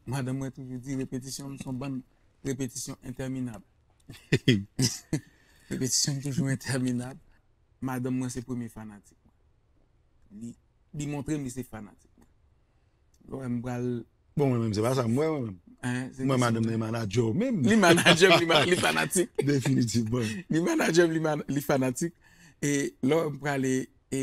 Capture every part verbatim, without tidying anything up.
Madanm mwen toujou di repetisyon m se yon bann repetisyon entèminab. Repetisyon m toujou entèminab. Madanm mwen se premye fanatik mwen. Li, li montre m li se fanatik mwen. Lè m pral Bon, mwen menm, se pa sa m wè, mwen menm. Mwen, madanm nan e manadjè w menm. Li manadjè m, li, ma- li fanatik. Definitivman. Li manadjè m, li, man- li fanatik. E lè m prale e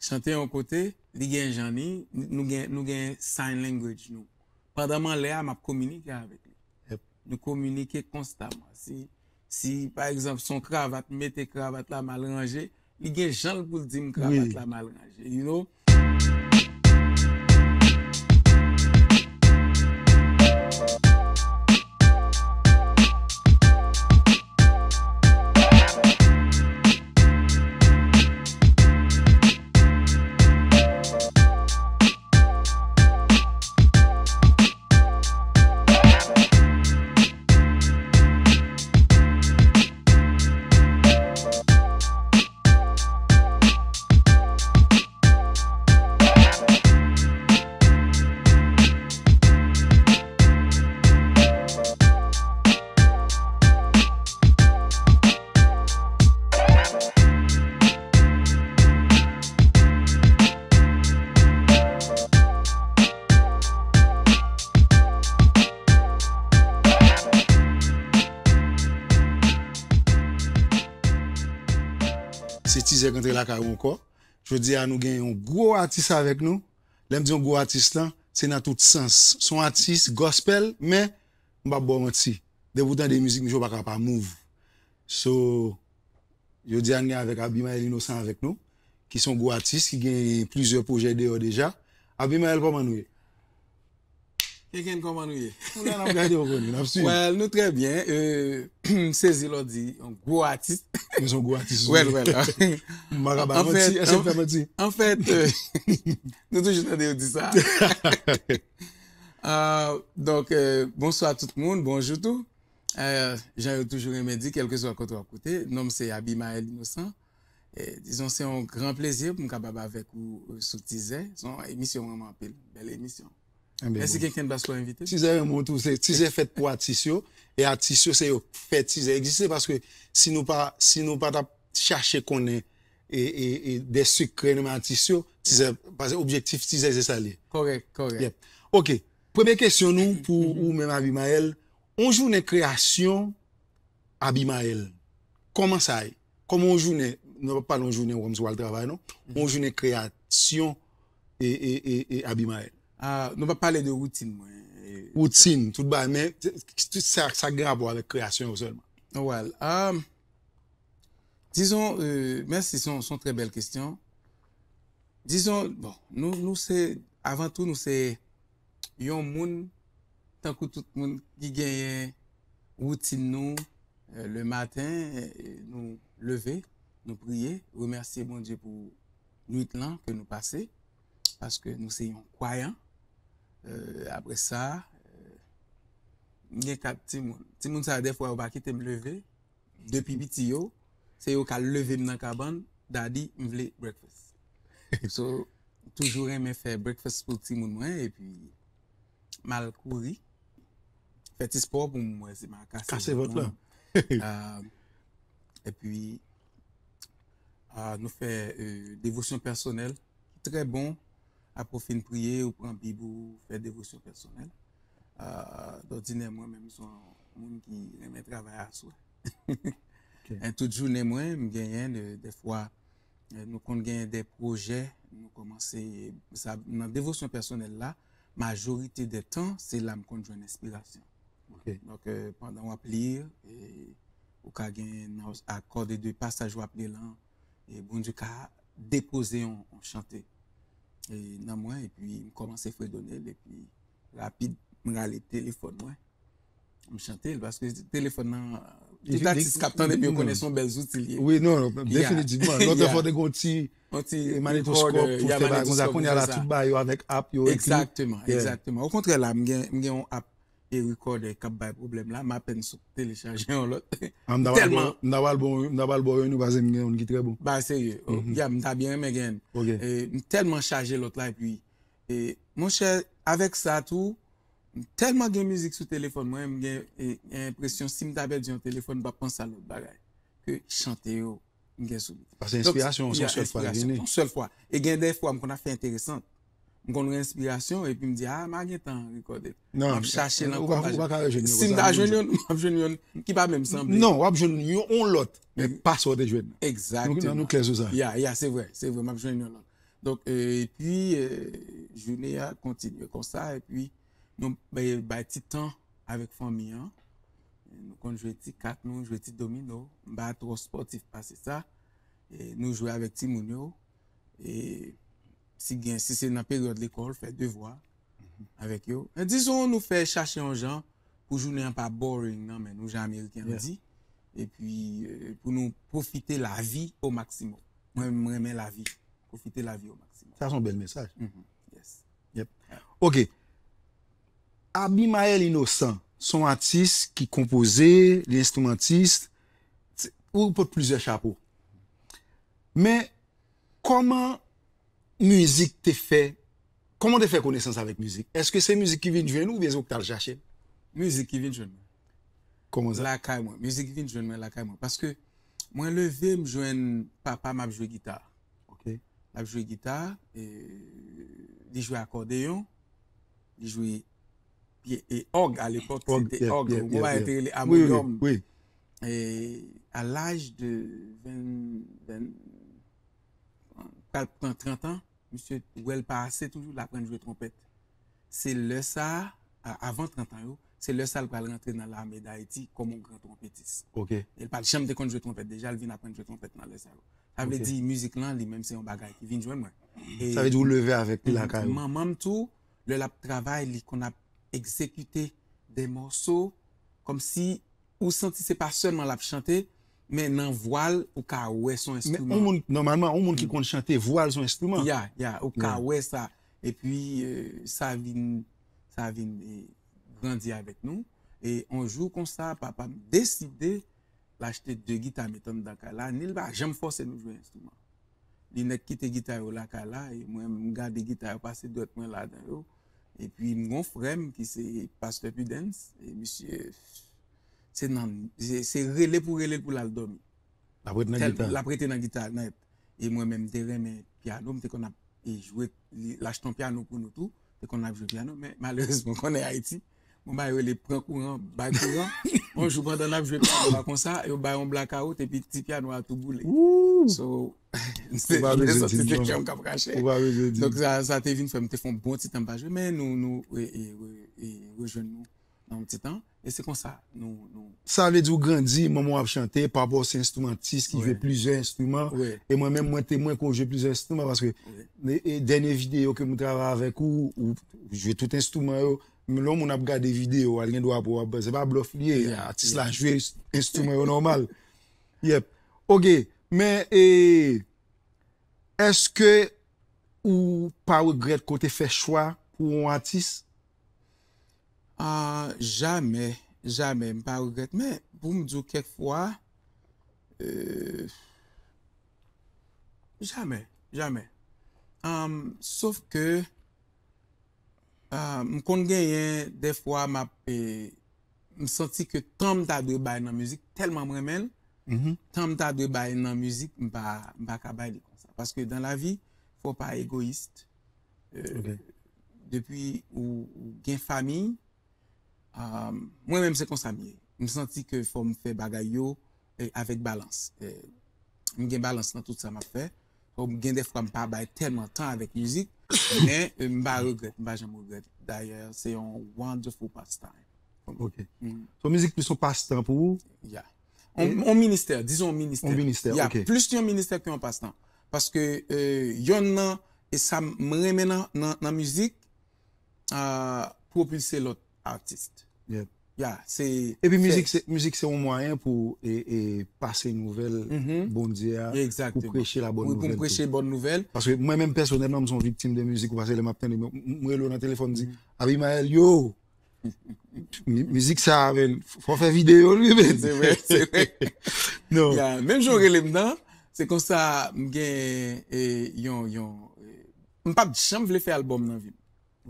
chante yon kote, li gen jan li, nou gen, nou gen sign language nou. Pandan m anlè a, m ap kominike avèk li. Yep. Nou kominike konstaman. Si, si pa egzanp, se yon kravat, m mete kravat la mal ranje, li gen jan l pou l di m kravat la mal ranje, you know? Se Tizè k antre lakay ou ankò. Jodi a, nou gen yon gwo atis avèk nou. Lè m di yon gwo atis lan, se nan tout sans. Se yon atis gospel, men m p ap ba w manti. Depi w tande mizik misye, w pa ka pa move. So, jodi a, n gen avèk Abimael Innocent avèk nou, ki se yon gwo atis, ki gen plizyè pwojè deyò deja. Abimael, kòman nou ye? Kenken, kòman nou ye? Nou la, n ap gade, w konnen, n ap swiv. Well, nou trè byen. Euh, m sezi lè w di yon gwo atis. Men se yon gwo atis, wi. Well, well. M pa ka ba manti, èske m fè manti? Anfèt, euh, nou toujou tande yo di sa. Euh, donk, euh, bonswa tout moun, bonjou tou. Euh, jan yo toujou renmen di, kèlkeswa kote w ap koute, non m se Abimael Innocent. Eh, dizon, se yon gran plezi pou m kapab avèk ou, euh, sou Tizè. Se yon emisyon m renmen anpil. Bèl emisyon. Mèsi Kenken paske w envite m. Tizè renmen w tou, se Tizè fèt pou atis yo, e atis yo se yo k fè Tizè egziste, paske si nou pa, si nou pa t ap chache konnen e, e, e de sekrè nan men atis yo, Tizè, paske objektif Tizè se sa l ye. Kòrèk, kòrèk. Yep. Ok. Premye kesyon nou pou ou menm Abimael, yon jounen kreyasyon Abimael. Kòman sa ye? Kòman yon jounen, nou pa pale yon jounen kòmsi w al travay, non? Yon jounen kreyasyon e, e, e, e Abimael. Ah, nou pa pale de woutin mwen. Woutin, tout bagay, men sa, sa gen rapò avèk kreyasyon yo sèlman. Well, um, dizon, euh, mèsi, se yon, se yon trè bèl kesyon. Dizon, bon, nou, nou se, avan tou, nou se yon moun, tankou tout moun ki genyen woutin nou, euh, le maten, euh, nou leve, nou priye, remèsye Bondye pou nwit lan ke nou pase, paske nou se yon kwayan. Euh, apre sa, euh, m gen kat timoun. Timoun sa yo, dèfwa, yo pa kite m leve. Depi piti yo, se yo k al leve m nan kabann, "Daddy, m vle breakfast." So, m toujou renmen fè breakfast pou timoun mwen, epi m al kouri. Fè ti spò pou m wè si m a kase vant mwen. Ah, epi, ah, nou fè, euh, devosyon pèsonèl, ki trè bon. Apre w fin priye, ou pran Bib ou, fè devosyon pèsonèl. Ah, dòdinè, mwen menm, m se yon moun ki renmen travay aswè. Ok. E tout jounen mwen, m genyen, de, dèfwa, eh, nou konn genyen de pwojè, nou kòmanse, sa, nan devosyon pèsonèl la, majorite de tan, se la m konn jwenn enspirasyon. Ok. Donk, euh, pandan w ap li, e, ou ka gen nan akò de, de pasaj w ap li lan, e Bondye ka depoze yon, yon chante, e, nan mwen, epi m kòmanse fredone l, epi rapid, m rale telefòn mwen, m chante l, paske telefòn nan, tout atis k ap tande m, yo konnen se yon bèl zouti l ye. Wi, non, non, definitivman. Lòt fò te gen yon ti, yon ti manetwoskòp pou fè bagay konsa. Kounye a la, tout bagay yo avèk app yo enkli. Egzakteman, egzakteman. Okontrè la, m gen, m gen yon app e recorder k ap bay pwoblèm la, m apèn sot telechaje yon lòt. Ah, m ta pral bon, m ta pral bon, m ta pral bon, wi, nou, paske m gen youn ki trè bon. Ba serye. Oh, yeah, m ta byen renmen gen. Ok. E, m tèlman chaje lòt la, epi, e, monchè, avèk sa tou, M tèlman gen mizik sou telefòn mwen, m gen e, enpresyon si m ta pèdi yon telefòn, m p ap panse a lòt bagay ke chante yo m gen sou li. Paske enspirasyon se yon sèl fwa vini. Yon sèl fwa. E gen de fwa m konn ap fè enteresan. M konn gen enspirasyon epi m di, a, m a gen tan rekòde. M ap chache nan kòb. Si m ta jwenn youn, m ap jwenn youn ki pa menm sanble. Non, w ap jwenn yon lòt, men pa sa w te jwenn. Egzakteman. Nou klè sou sa. Ya, ya, se vre, se vre, m ap jwenn yon lòt. Donk, epi, jounen an kontinye konsa, epi nou bay ti tan avèk fanmi an. Nou konn jwe ti kat, nou jwe ti domino. M pa twò spòtif pase sa. Nou jwe avèk timoun yo. E si gen, si se nan peryòd lekòl, fè devwa avèk yo. Men dizon nou fè chache yon jan pou jounen an pa boring nan men nou, jan Ameriken an di. Epi pou nou pwofite lavi o maksimòm. Mwen, m renmen lavi. Pwofite lavi o maksimòm. Sa se yon bèl mesaj. Yes. Yep. Ok. Abimael Innocent, se yon atis ki konpoze, li enstrimantis, ou pot plizyè chapo. Men, kòman mizik te fè, kòman w te fè konesans avèk mizik? Èske se mizik ki vin jwenn ou oubyen se ou ki t al chache l? Mizik ki vin jwenn mwen. Kòman sa? Lakay mwen. Mizik vin jwenn mwen lakay mwen. Paske mwen leve, m jwenn papa m ap jwe gita. Ok. L ap jwe gita, e, li jwe akòdeyon, li jwe pye, e, òg alepòk, se te òg, yon bagay te rele amonyòm. E, a laj de ven, ven, pral pran trant an, misye wè l pa ase toujou, l aprann jwe twonpèt. Se lè sa a, avan trant an yo, se lè sa a l pral rantre nan lame Dayiti kòm yon gran twonpetis. Ok. E l pa t janm te konn jwe twonpèt, deja l vin aprann jwe twonpèt nan lè sa yo. Sa vle di mizik lan, li menm se yon bagay ki vin jwenn mwen. E, sa vle di ou leve avèk li lakay ou. Manman m tou, lè l ap travay, li konn ap egzekite de mòso kòmsi ou santi se pa sèlman l ap chante, men nan vwa l, ou ka wè se yon enstriman. Men yon moun, nòmalman, yon moun ki konn chante, vwa l se yon enstriman. Ya, ya, ou ka wè sa. Epi, e, sa vin, sa vin, e, grandi avèk nou. E yon jou konsa, papa m deside l achte de gita met anndan kay la. Ni l pa janm fòse nou jwe enstriman. Li nèk kite gita yo lakay la, e mwen, m gade gita yo pase dwèt mwen ladan yo. Epi m gon frè m ki se pastè Pudens, e misye, se nan, se, se rele pou rele l pou l al dòmi. L ap rete nan gita. L ap rete nan gita nèt. E mwen menm, m te renmen pyano, m te konn ap, e, jwe, li, l achte yon pyano pou nou tou, te konn ap jwe pyano, men malerezman, konnen Ayiti, yon bagay rele pran kouran, bay kouran. Yon jou pandan n ap jwe pyano a konsa, yo bay yon blakawout epi ti pyano a tou boule. So, se, se sòti se kè m k ap rache. Donk sa, sa te vin fè m te fè yon bon ti tan m pa jwe, men nou, nou, e, e, e, e, rejwenn nou nan yon ti tan. E se konsa, nou, nou. Sa vle di ou grandi, manman w ap chante, papa w se enstrimantis ki jwe plizyè enstriman. E mwen menm, mwen temwen ke w jwe plizyè enstriman, paske e, e dènye videyo ke m travay avèk ou, ou jwe tout enstriman yo. Men lè yon moun ap gade videyo a, l gen dwa pou w ap, se pa blòf li ye, atis la jwe enstriman yo nòmal. Yep. Ok, men e, èske ou pa regrèt ke w te fè chwa pou yon atis? Ah, jamè, jamè, m pa regrèt. Men, pou m di w kèk fwa, euh, jamè, jamè. Ahn, sof ke, ah, m konn genyen, dèfwa, m ap, e, m santi ke tan m ta dwe bay nan mizik, tèlman m renmen l, tan m ta dwe bay nan mizik, m pa, m pa ka bay li konsa. Paske dan lavi, fò w pa egoyis. Euh, depi ou, ou gen fanmi, ah, mwen menm se konsa m ye. M santi ke fò m fè bagay yo, e, avèk balans. E, m gen balans nan tout sa m ap fè. Fò m gen dèfwa m pa bay tèlman tan avèk mizik, men, e, m pa regrèt, m pa janm regrèt. Dayè, se yon wonderful pastime. Ok. So, mizik plis yon pastan pou ou? Ya. On, on ministè, dizon on ministè. On ministè, ya, ok. Plis yon ministè ke yon pastan. Paske, e, yonn nan, e sa m renmen nan, nan, nan mizik, ah, pwopilse lòt atis. Yeah. Ya, se. Epi mizik se, mizik se yon mwayen pou, e, e, pase nouvèl Bondye a, pou preche la bòn nouvèl tou. Wi, pou m preche bòn nouvèl. Paske mwen menm pèsonèlman, m se yon viktim de mizik ou, paske lè m ap tande, m, m, m rele w nan telefòn, m di, Abimael, yo! Mi-, mizik sa a, men, fò fè videyo l, wi, men. Se vre, se vre. Non. Ya, menm jan w rele m nan, se konsa m gen, e, yon, yon, e, m pa t janm vle fè albòm nan vi m.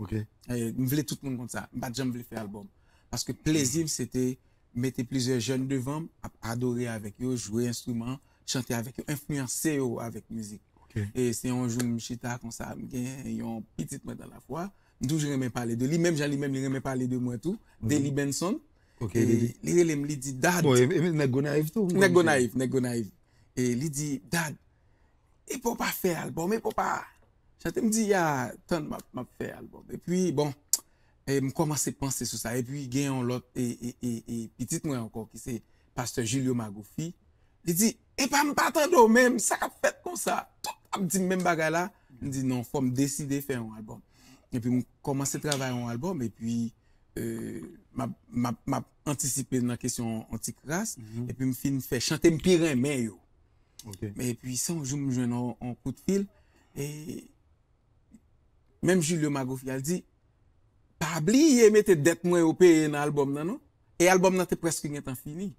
Ok. E, m vle tout moun konn sa. M pa t janm vle fè albòm. Paske plezi m, se te mete plizyè jèn devan m, ap adore avèk yo, jwe enstriman, chante avèk yo, enfliyanse yo avèk mizik. E se yon jou m chita konsa, m gen yon pitit mwen nan lafwa. M toujou renmen pale de li, menm jan li menm li renmen pale de mwen tou, Deli Benson. E li rele m, li di, "Dad." Bon, e, e nèg Gonayiv tou. Nèg Gonayiv, nèg Gonayiv. E li di, "Dad, e pou w pa fè albòm, e pou w pa chante?" M di, "Ya, tann, m ap, m ap fè albòm." Epi, bon, e m kòmanse panse sou sa. Epi, gen yon lòt, e, e, e, e pitit mwen ankò, ki se pastè Julio Magofi. Li di, "Epa, m pa tande w menm, sa k ap fèt konsa?" Tout ap di m menm bagay la. M di, "Non, fò m deside fè yon albòm." Epi, m kòmanse travay yon albòm, epi, e, m ap, m ap, m ap antisipe nan kesyon yon ti kras, epi m fin fè chante m pi renmen yo. Epi, se yon jou m jwenn yon, yon kout fil, e menm Julio Magofi a di, "Pa bliye mete dèt mwen yo peye nan albòm nan, non." E albòm nan te prèske gentan fini.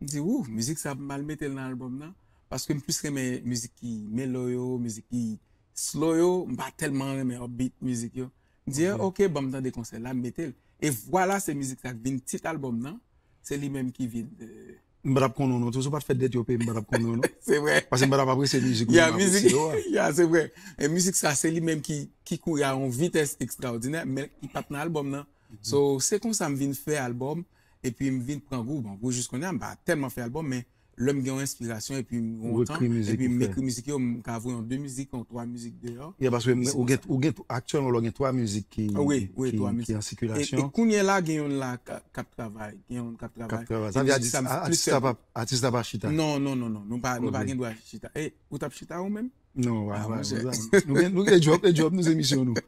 M di, "Wou, mizik sa, m al mete l nan albòm nan." Paske m plis renmen mizik ki melo yo, mizik ki slow yo, m pa tèlman renmen upbeat mizik yo. M di, "Ok, ban m tande konsèy la, m mete l." E vwala, se mizik sa k vin tit albòm nan. Se li menm ki vin, e, M pa t ap konnen w non. Tou, si w pa t fè dèt yo peye, m pa t ap konnen w non. Se vre. Paske m pa t ap apresye mizik ou menm apresye yo a. Ya, se vre. E mizik sa, se li menm ki, ki kouri a yon vitès ekstraòdinè, men ki pa t nan albòm nan. So, se konsa m vin fè albòm, epi m vin pran gou. Bon, pou jis kounye a, m pa tèlman fè albòm, men lè m gen yon enspirasyon, epi m gen yon tan, epi m ekri mizik yo, m ka voye yon de mizik, yon twa mizik deyò. Ya, paske ou gen, ou gen, aktyèlman, ou gen twa mizik ki, ki, ki an sikilasyon. E kounye a la, gen youn la k ap travay, gen youn k ap travay. Sa vle di atis la pa, atis la pa chita. Non, non, non, non. Nou pa, nou pa gen dwa chita. E, ou t ap chita ou menm? Non, nou gen, nou gen djòb, e djòb, nou se misyon nou.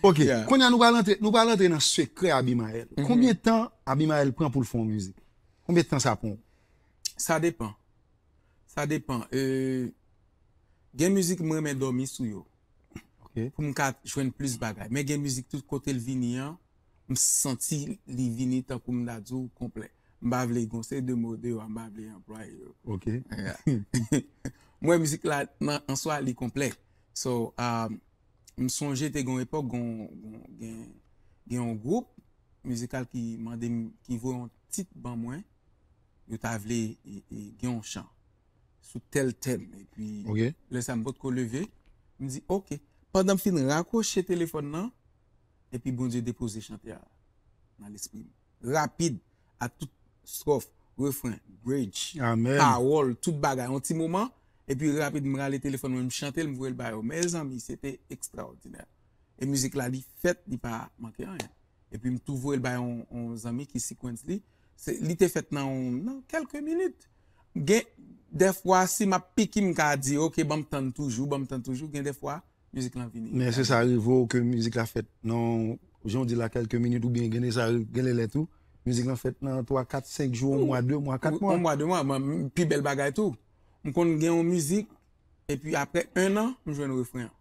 Ok, kounye a nou pral antre, nou pral antre nan sekrè Abimael. Konbyen tan Abimael pran pou l fè yon mizik? Konbyen tan sa pran w? Sa depan. Sa depan. E, gen mizik mwen renmen dòmi sou yo. Pou m ka jwenn plis bagay. Men gen mizik tout kote l vini an, m santi li vini tankou m ta di w konplè. M pa vle gon seri de mo deyò, m pa vle anplwaye yo. Ok. Mwen mizik la nan an swa li konplè. So, um, m sonje te gon epòk, gon, gon, gen, gen yon gwoup mizikal ki mande m, ki voye yon tit ban mwen, yo ta vle e, e, gen yon chan sou tèl tèm. Epi, lè sa m potko leve, m di, "Ok." Pandan m fin rakwoche telefòn nan, epi Bondye depoze chante a nan lespri m. Rapid, ak tout stwòf, refren, bridge, pawòl, tout bagay, yon ti moman, epi rapid, m rale telefòn mwen, m chante l, m voye l ba yo. Mezanmi, se te ekstraòdinè. E mizik la, li fèt, li pa manke anyen. Epi m tou voye l bay yon, yon zanmi ki sequence li. Se, li te fèt nan, nan kèlke minit. Gen, dèfwa, si m ap piki, m ka di, "Ok, ban m tann toujou, ban m tann toujou." Gen dèfwa, mizik lan vini. Men èske sa rive w ke mizik la fèt nan, jan w di la, kèlke minit, oubyen gen de sa, gen lè lè tou, mizik lan fèt nan twa, kat, senk jou, yon mwa, de mwa, kat mwa? Yon mwa, de mwa, mwen, pi bèl bagay tou. M konn gen yon mizik, epi aprè en an, m jwenn refren an.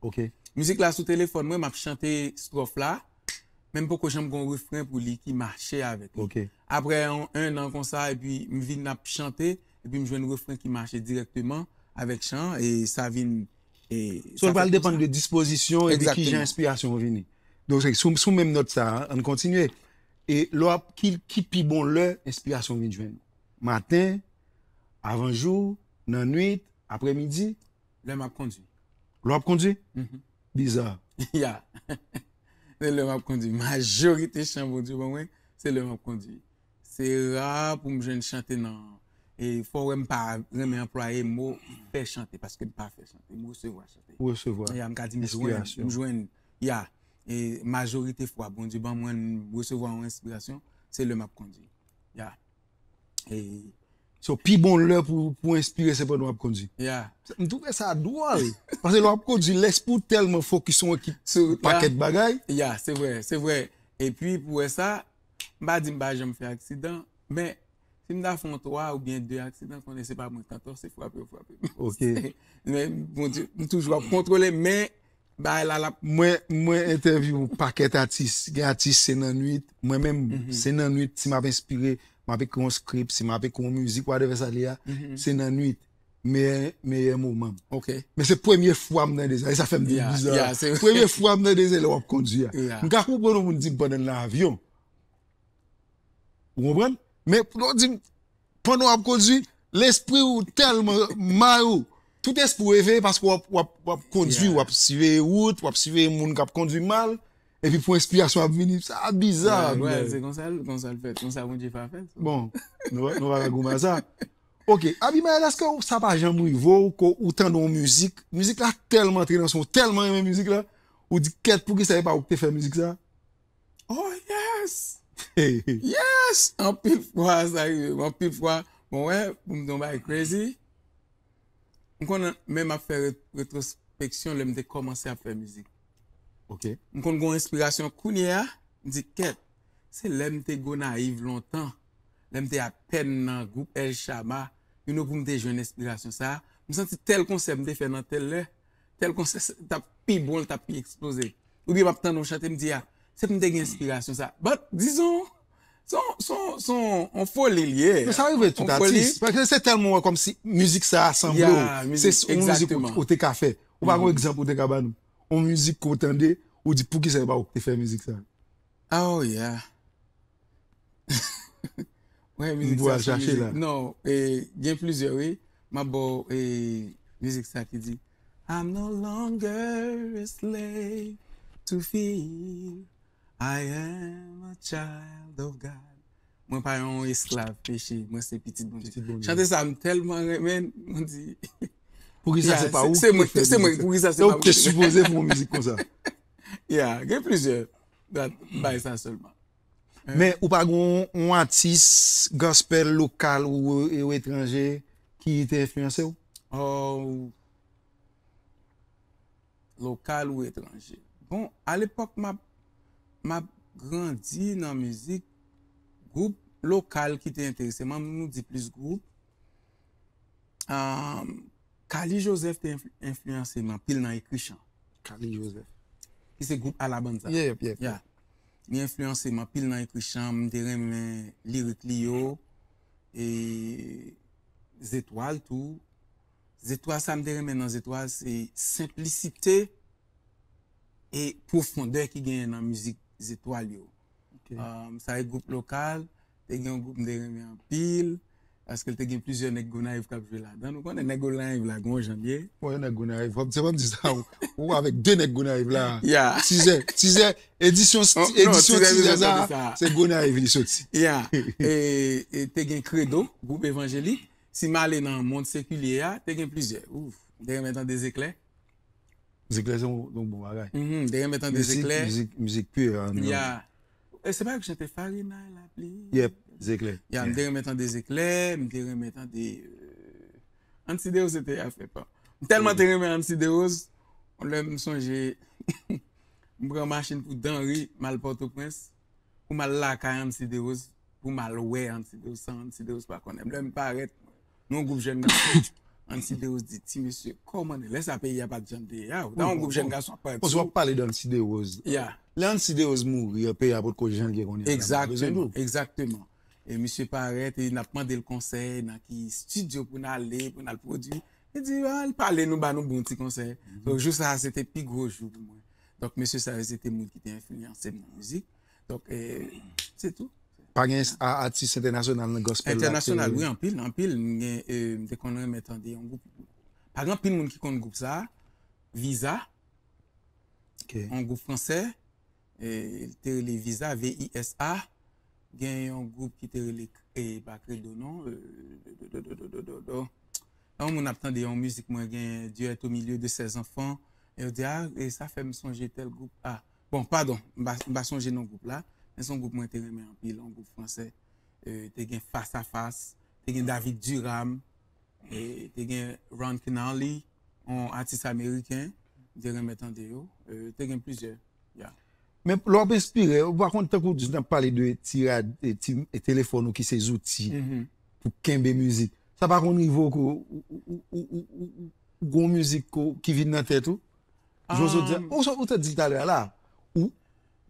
Ok. Mizik la sou telefòn mwen, m ap chante stwòf la, men m poko janm gon refren pou li ki mache avèk li. Ok. Aprè yon, en an konsa, epi m vin ap chante, epi m jwenn refren ki mache dirèkteman avèk chan an, e sa vin, e, So, l pral depann de dispozisyon epi kijan enspirasyon an vini. Donk, se sou, sou menm nòt sa a, ann kontinye. E lè w ap, ki, ki pi bon lè enspirasyon vin jwenn ou? Maten, avan jou, nan nwit, aprè midi? Lè m ap kondui. Lè w ap kondui? Biza. Ya. Se lè m ap kondui. Majorite chan Bondye ban mwen, se lè m ap kondui. Se ra pou m jwenn chante nan, e fò w wè m pa renmen anplwaye mo fè chante, paske m pa fè chante, m resevwa chante. Ou resevwa. Ya, m ka di m jwenn, m jwenn, ya. E majorite fwa, Bondye ban mwen, m resevwa yon enspirasyon, se lè m ap kondui. Ya. E So, pi bon lè pou, pou enspire, se pandan w ap kondui. Ya. M twouve sa dwòl. Paske lè w ap kondui, lèspri w tèlman fokis sou yon pakèt bagay. Ya, se vre, se vre. Epi, pou wè sa, m pa di m pa janm fè aksidan, men si m ta fè yon twa oubyen de aksidan, konnen se pa mwen k antò, se frape yo frape m. Ok. Men, Bondye, m toujou ap kontwole, men bagay la, l ap Mwen, mwen entèvyou pakèt atis. Gen atis, se nan nwit. Mwen menm, se nan nwit, si m ap enspire, m ap ekri yon script, si m ap ekri yon mizik, whatever sa li a, se nan nwit. meyè, meyè moman m. Ok. Men se premye fwa m tande sa, e sa fè m di Yeah, biza. Yeah, se Premye fwa m tande se lè w ap kondwi a. Yeah. M ka konprann yon moun di m pandan l nan avyon. Ou konprann? Men lè w di m, pandan w ap kondwi, lespri w tèlman may ou. Tout espri w eveye paske w ap, w ap, w ap kondwi, Yeah. w ap siveye wout, w ap siveye moun k ap kondwi mal. Epi pou enspirasyon ap vini, sa biza. Wè, Men- se konsa l, konsa l fèt, konsa Bondye fè fè. Bon, nou, nou pa ka goumen a sa. Ok, Abimael, èske ou- sa pa janm rive w, ke ou tande yon mizik, mizik la tèlman antre nan son, ou tèlman renmen mizik la, ou di, kèt, poukisa se pa ou ki te fè mizik sa? Oh yes! Hey, Yes! Anpil fwa sa rive m, anpil fwa. Bon, wè, pou m di yon bagay crazy, m konnen menm ap fè ret- retwospeksyon lè m te kòmanse ap fè mizik. ok. M konn gen yon enspirasyon kounye a, m di, kèt, se lè m te Gonayiv lontan, lè m te apèn nan gwoup El Shama, you know, pou m te jwenn enspirasyon sa a. M santi tèl konsè m te fè nan tèl lè, tèl konsè s- t ap pi bon, l t ap pi eksploze. Oubyen m ap tande yon chante, m di, a, se pou m te gen enspirasyon sa a. But, dizon, se yon- se yon- se yon- yon foli l ye. Men sa rive tout Yon foli. Atis. Paske se tèlman wè kòmsi mizik sa a sanble w. Yeah, mizik, Se yon mizik ou- exactement. ou te ka fè. Ou pa gen yon egzanp ou te ka ban nou. Yon mizik ke w tande, ou di, poukisa se pa ou ki te fè mizik sa? Oh yeah. Wè, mizik pou sa al se chache mizik. La. Non, e, gen plizyè, wi. M ap ba w, e, mizik sa ki di, I'm no longer a slave to fear. I am a child of God. Mwen pa yon esklav peche, mwen se pitit Bondye. Pitit Bondye. Chante sa, m tèlman renmen, mwen di, Poukisa Yeah, se pa se- ou se ki mwen- fè se mwen- mizik? poukisa se Se pa ou ki te mwen? sipoze fè yon mizik konsa. Yeah, gen plizyè. Dat bay sa sèlman. Men ou pa gen yon, yon atis gospel lokal ou, ou etranje ki te enfliyanse w? Oh, lokal ou etranje. Bon, alepòk m ap m ap grandi nan mizik, gwoup lokal ki te enterese m, nou di plis gwoup. Um, Kali Joseph te enfli- enfliyanse m anpil nan ekri chan. Kali Joseph. Ki se gwoup Alabanza. Yep, yep. Yeah. Li enfliyanse m anpil nan ekri chan, m te renmen lirik li yo, e zetwal tou. Zetwal sa m te renmen nan zetwal se senplisite e pwofondè ki genyen nan mizik zetwal yo. Ok. Um, sa e gwoup lokal, te gen yon gwoup m te renmen anpil, paske l te gen plizyè nèg Gonayiv k ap jwe ladan. Nou konnen nèg Gonayiv la, gen yon jan l ye. Bon, yon nèg Gonayiv. Fò m, se fò m di sa, ou, ou avèk de nèg Gonayiv la. Yeah. Tizè, tizè, edisyon, Oh, non, edisyon Tizè tizè bezwen sa, tande sa. Se Gonayiv li soti. Yeah. E, e te gen Kredo, gwoup evanjelik. Si m ale nan mond sekilye a, te gen plizyè. Ouf, m te renmen tande Zeklè. Zeklè se yon, yon bon bagay. Mhm, m te renmen tande Mizik, Zeklè. mizik, mizik pure an. Yeah. E se pa yo ki chante Farina e lapli. Yep, Zeklè. Ya, m te renmen tande Zeklè, m te renmen tande, euh, Anti Deoz se te afè pa m. M tèlman te renmen Anti Deoz, yon lè m sonje m pran machin pou Danri, m al Pòtoprens, pou m al lakay Anti Deoz, pou m al wè Anti Deoz, san Anti Deoz pa konnen m. Lè m parèt, yon gwoup jèn gason, Anti Deoz di, "Ti mesye, kòman lè sa peyi a pa t janm te ye a?" Ou ta yon gwoup jèn gason ap pale. Paske w ap pale d Anti Deoz. Ya. Lè Anti Deoz mouri, peyi a potko jan l ye kounye a la. Egzakteman, egzakteman. E misye parèt, e n ap mande l konsèy nan ki estidyo pou n ale, pou n al pwodui. Li di, "Ah, l pale nou, ba nou bon ti konsèy." Donk, jou sa a, se te pi gwo jou pou mwen. Donk, mesye sa yo, se te moun ki te enfliyanse m nan mizik. Donk, e, se tou. Pa gen a- atis entènasyonal nan gospel la. Entènasyonal, wi, anpil, anpil. M gen, e, m te konn renmen tande yon gwoup. Pa gen anpil moun ki konn gwoup sa a. Visa, Ok. yon gwoup fransè, e, te rele Visa, V I S A. Gen yon gwoup ki te rele, e, pa Credo, non. E, do, do, do. Yon moun ap tande yon mizik mwen gen, Dieu est au milieu de ses enfants. E yo di, ah, e sa fè m sonje tèl gwoup. Ah, bon, padon, m pa, m pa sonje non gwoup la. Men se yon gwoup mwen te renmen anpil, yon gwoup fransè. E, te gen Face à Face, te gen David Durham, e, te gen Ron Kenoly, yon atis ameriken, m te renmen tande yo. E, te gen plizyè. Ya. Men lè w ap enspire, ou pa konn tankou jis n ap pale de ti rad, e, ti, e, telefòn ou ki se zouti Mhm. pou kenbe mizik. Sa pa konn rive w ke ou, ou, ou, ou, ou, ou, ou gon mizik ko- ki vin nan tèt ou? Jodi a, Um, ou, ou te di l talè a la, ou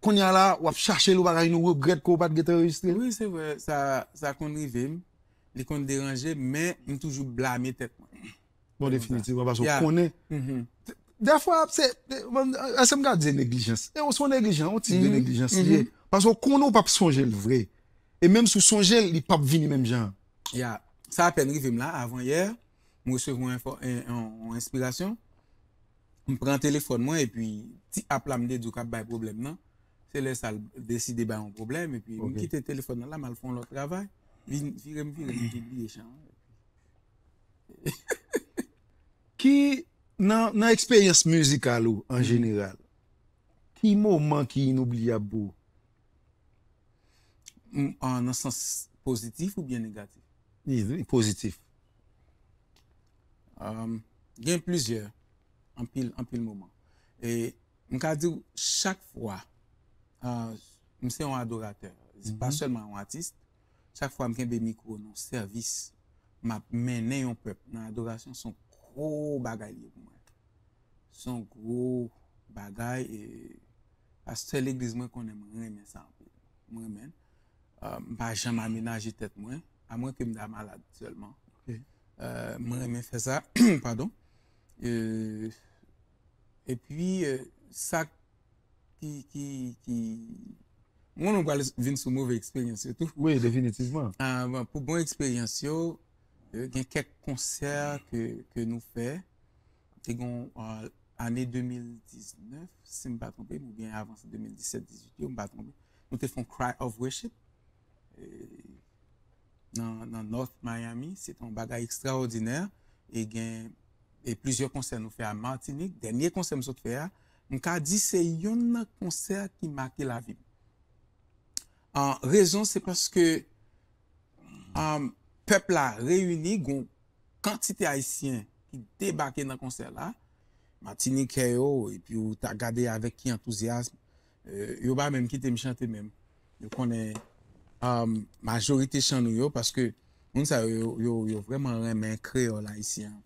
kounye a la, w ap chache l, ou pa ka vin regrèt ke w pa t gentan anrejistre l? Wi, se vre, sa, sa konn rive m. Li konn deranje m, men m toujou blame tèt mwen. Bon, definitivman, paske w konnen. Dèfwa, se, èske m ka di neglijans? E se yon neglijans, yon tip de neglijans li ye. Paske w konnen w p ap sonje l vre. E menm si w sonje l, li p ap vini menm jan. Ya, sa apèn rive m la, avan yè, m resevwa yon, yon, yon enspirasyon. M pran telefòn mwen, epi ti app la m te di w k ap bay pwoblèm nan. Se lè sa l deside bay yon pwoblèm, epi m kite telefòn nan la, m al fè yon lòt travay. Vin, vire m vire, m vin bliye chan an. Ki, nan, nan eksperyans mizikal ou, an jeneral, ki moman ki inoubliyab pou ou? M, ah, nan sans pozitif oubyen negatif? Ni, ni pozitif. Um, gen plizyè, anpil, anpil moman. E m ka di w, chak fwa, ah, m se yon adoratè, pa sèlman yon atis, chak fwa m kenbe mikwo nan sèvis, m ap mennen yon pèp nan adorasyon, se yon gwo bagay li ye pou mwen. Se yon gwo bagay, e pastè legliz mwen konnen mwen renmen sa anpil. Mwen renmen l. Ah, m pa janm amenaje tèt mwen, amwenke m ta malad sèlman. Eh, mwen renmen fè sa, padon. Eh, epi, eh, sa ki, ki, ki, mwen, nou pral vin sou move eksperyans yo tou. Wi, definitivman. Ah, bon, pou bon eksperyans yo, eh, gen kèk konsè ke, ke nou fè. Te gen, ah, ane de mil diznèf, si m pa twonpe m, oubyen avan sa, de mil disèt, dizuit yo, m pa twonpe. Nou te fè yon Cry of Worship, eh, nan, nan North Miami. Se te yon bagay ekstraòdinè. E gen, e plizyè konsè nou fè a Matinik. Dènye konsè m sot fè a, m ka di se yonn nan konsè ki make lavi m. Ah, rezon, se paske, ah, pèp la reyini, gon kantite Ayisyen ki debake nan konsè la, Matinikè yo, epi ou ta gade avèk ki antouzyasm, eh, yo pa menm kite m chante menm. Yo konnen, um, majorite chan nou yo, paske moun sa yo, yo, yo, yo vrèman renmen kreyòl ayisyen an.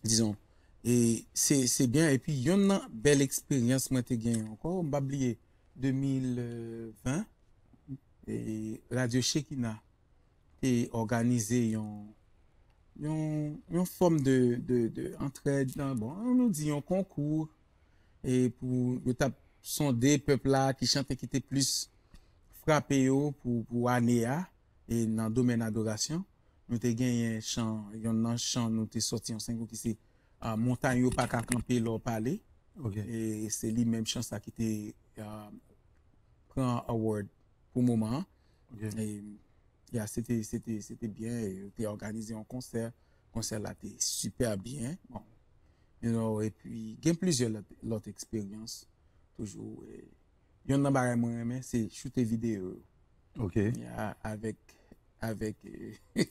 Dizon, e se, se byen, epi yonn nan bèl eksperyans mwen te genyen ankò, m p ap bliye, de mil ven, e Radyo Chekina te òganize yon, yon, yon fòm de, de, de antrèd, nan, bon, nou di yon konkou, e pou yo t ap sonde pèp la, ki chante ki te plis frape yo pou, pou ane a, e nan domèn adorasyon. Nou te genyen chan, yonn nan chan nou te sòti yon senk ki se, ah, Montay yo pa ka kanpe lè w pale. Ok. E se li menm chan sa ki te, ah, pran award pou moman an. Ok. E, ya, se te, se te, se te byen. E yo te òganize yon konsè. Konsè la te sipè byen. Bon. You know, epi, gen plizyè lòt, lòt eksperyans. Toujou, e, yonn nan bagay mwen renmen, se choute videyo yo. Ok. Ya, avèk, avèk, eh,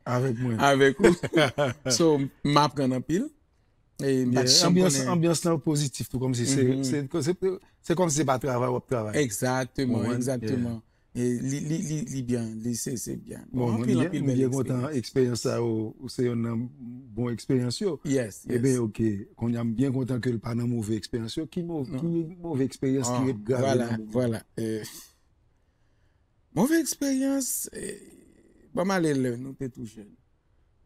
avèk mwen. Avèk ou. So, m aprann anpil. E m pa t janm konnen. Anbyans, anbyans lan pozitif tou, kòmsi se, se, se, se kòmsi se pa travay w ap travay. Egzakteman, egzakteman. E li, li, li, li byen, li se, se byen. Bon, anpil, anpil bèl eksperyans. Mwen byen kontan eksperyans sa yo, ou se yonn nan bon eksperyans yo. Yes, yes. Eben, ok. Kounye a, m byen kontan ke l pa nan move eksperyans yo. Ki mov-, ki move eksperyans ki ret grave nan moman? Vwala, vwala. Eh, move eksperyans, eh, ban m ale lè nou te tou jèn.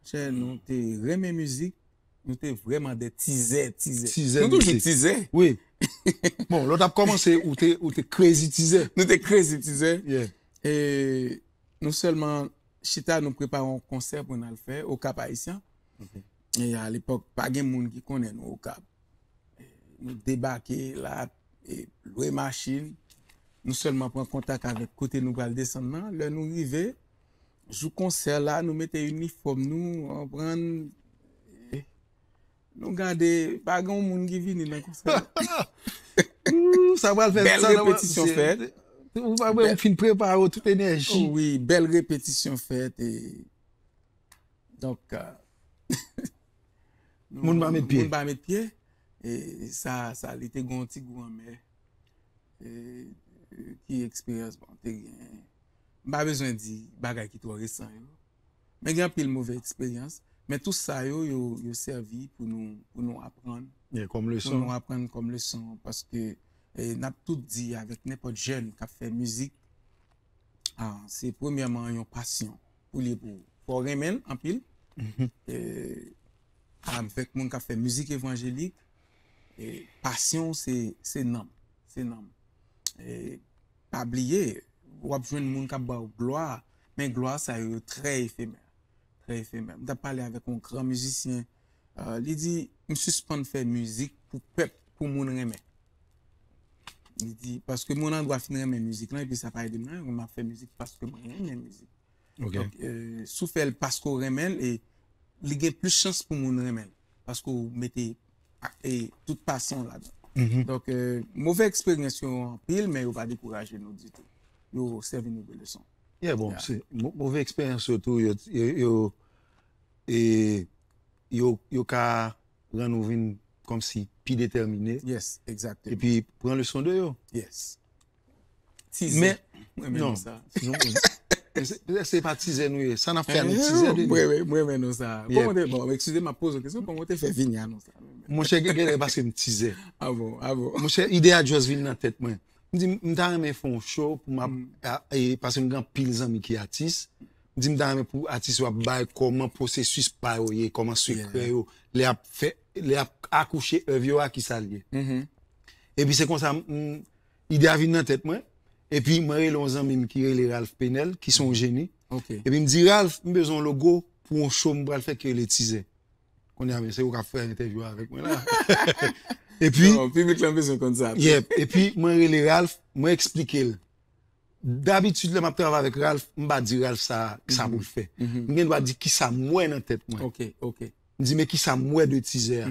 Chè, nou te renmen mizik, nou te vrèman de tizè, tizè. Tizè mizik. Nou toujou tizè. Wi. Bon, lè w t ap kòmanse, ou te, ou te crazy tizè. Nou te crazy tizè. Yeah. E nou sèlman chita, nou prepare yon konsè pou n al fè Okap Ayisyen. Ok. E alepòk, pa gen moun ki konnen nou Okap. Nou debake la, e lwe machin. Nou sèlman pran kontak avèk kote nou pral desann nan. Lè nou rive, jou konsè la, nou mete inifòm nou, anprann, e nou gade, pa gen yon moun ki vini nan konsè la. Ooh, sa pral fè, bèl repetisyon fèt. Ou pa wè, ou fin prepare w, tout enèji. Wi, bèl repetisyon fèt, e donk, euh, moun pa met pye. Moun pa met pye. E sa, sa, li te gon ti gou anmè. E, e ki eksperyans, bon, te gen. M pa bezwen di bagay ki twò resan yo. Men gen anpil move eksperyans. Men tout sa yo, yo, yo sèvi pou nou, pou nou aprann. Yeah, kòm leson. Pou nou aprann kòm leson. Paske, e, n ap tout di avèk nenpòt jèn k ap fè mizik, ah, se premyèman yon pasyon pou li, pou, fò w renmen l anpil. Mhm. E, avèk moun k ap fè mizik evanjelik, e pasyon w se, se nanm. Se nanm. E pa bliye, w ap jwenn moun k ap ba w glwa, men glwa sa yo, yo trè efemè. Trè efemè. M t ap pale avèk yon gran mizisyen, euh, li di, "M sispann fè mizik pou pèp, pou moun renmen." Li di, "Paske moun an dwa fin renmen mizik lan, epi sa pa ede m nan, m ap fè mizik paske mwen renmen mizik." Donk, euh, si w fè l paske w renmen l, e li gen plis chans pou moun renmen l. Paske w mete a- e tout pasyon w ladan. Donk, euh, move eksperyans yo anpil, men yo pa dekouraje nou ditou. Yo sèvi nou de leson. Yeah, bon, se mo- move eksperyans yo tou, yo, yo, yo, e, yo, yo ka rann ou vin kòmsi pi detèmine. Yes, exactement. Epi pran leson de yo. Yes. Tizè. Men, mwen renmen non, non sa. Non, non. Se, se pa tizè nou ye. Sa n ap fè a, nou tizè de nou. Mwen renmen, mwen renmen non sa. Yeah. Kòman te, bon, eskize m, m ap poze w kesyon, kòman w te fè vini a non sa? Monchè, gen, gen lè paske m tizè. Ah bon, ah bon. Monchè, ide a just vin nan tèt mwen. M di, m ta renmen fè yon show pou m ap, a- e, paske m gen anpil zanmi ki atis. M di, m ta renmen pou atis yo ap bay kòman pwosesis pa yo ye, kòman sekrè yo, lè y ap fè, lè y ap akouche èv yo a, ki sa l ye. Epi se konsa, m, ide a vin nan tèt mwen. Epi mwen rele yon zanmi m ki rele Ralph Penel, ki se yon jeni. Epi m di, "Ralph, m bezwen yon logo pou yon show m pral fè ki rele Tizè." Kounye a, men se ou k ap fè entèvyou avèk mwen la. Epi, non, piblik lan bezwen konn sa tou. Yep, epi mwen rele Ralph, mwen eksplike l. Dabitid, lè m ap travay avèk Ralph, m pa di Ralph sa, sa pou l fè. M gen dwa di ki sa m wè nan tèt mwen. Ok, ok. M di, "Men ki sa m wè de Tizè a?"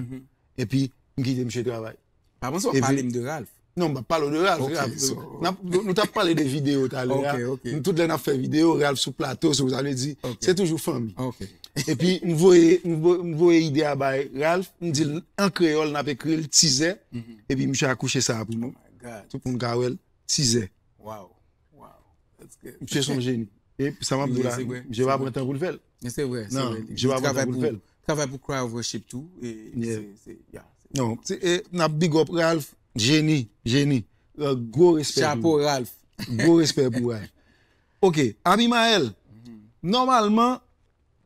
Epi, m kite misye travay. Pa panse w ap pale m de Ralph. Non, m ap pale w de Ralph. Ok, Ralph, so n ap, nou, nou t ap pale de videyo talè a. Ok, ok. Nou tout lè n ap fè videyo, Ralph sou plato, so sa vle di, ok, se toujou fanmi. Ok. Epi, m voye, m vo- m voye ide a bay Ralph, m di l an kreyòl, n ap ekri l Tizè, epi misye akouche sa a pou nou. Oh my God. Tout moun ka wè l, Tizè. Wow. Wow. That's good. Misye se yon jeni. E sa m ap di w la, misye pa pran tan pou l fè l. Men se vre, se vre. Non, misye pa pran tan pou l fè l. Li travay pou Cry of Worship tou. E se, se, yeah, se. Non, se, e, n ap big up Ralph, jeni, jeni. Euh, gwo respè pou ou. Chapo, Ralph. Gwo respè pou Ralph. Ok, Abimael, nòmalman,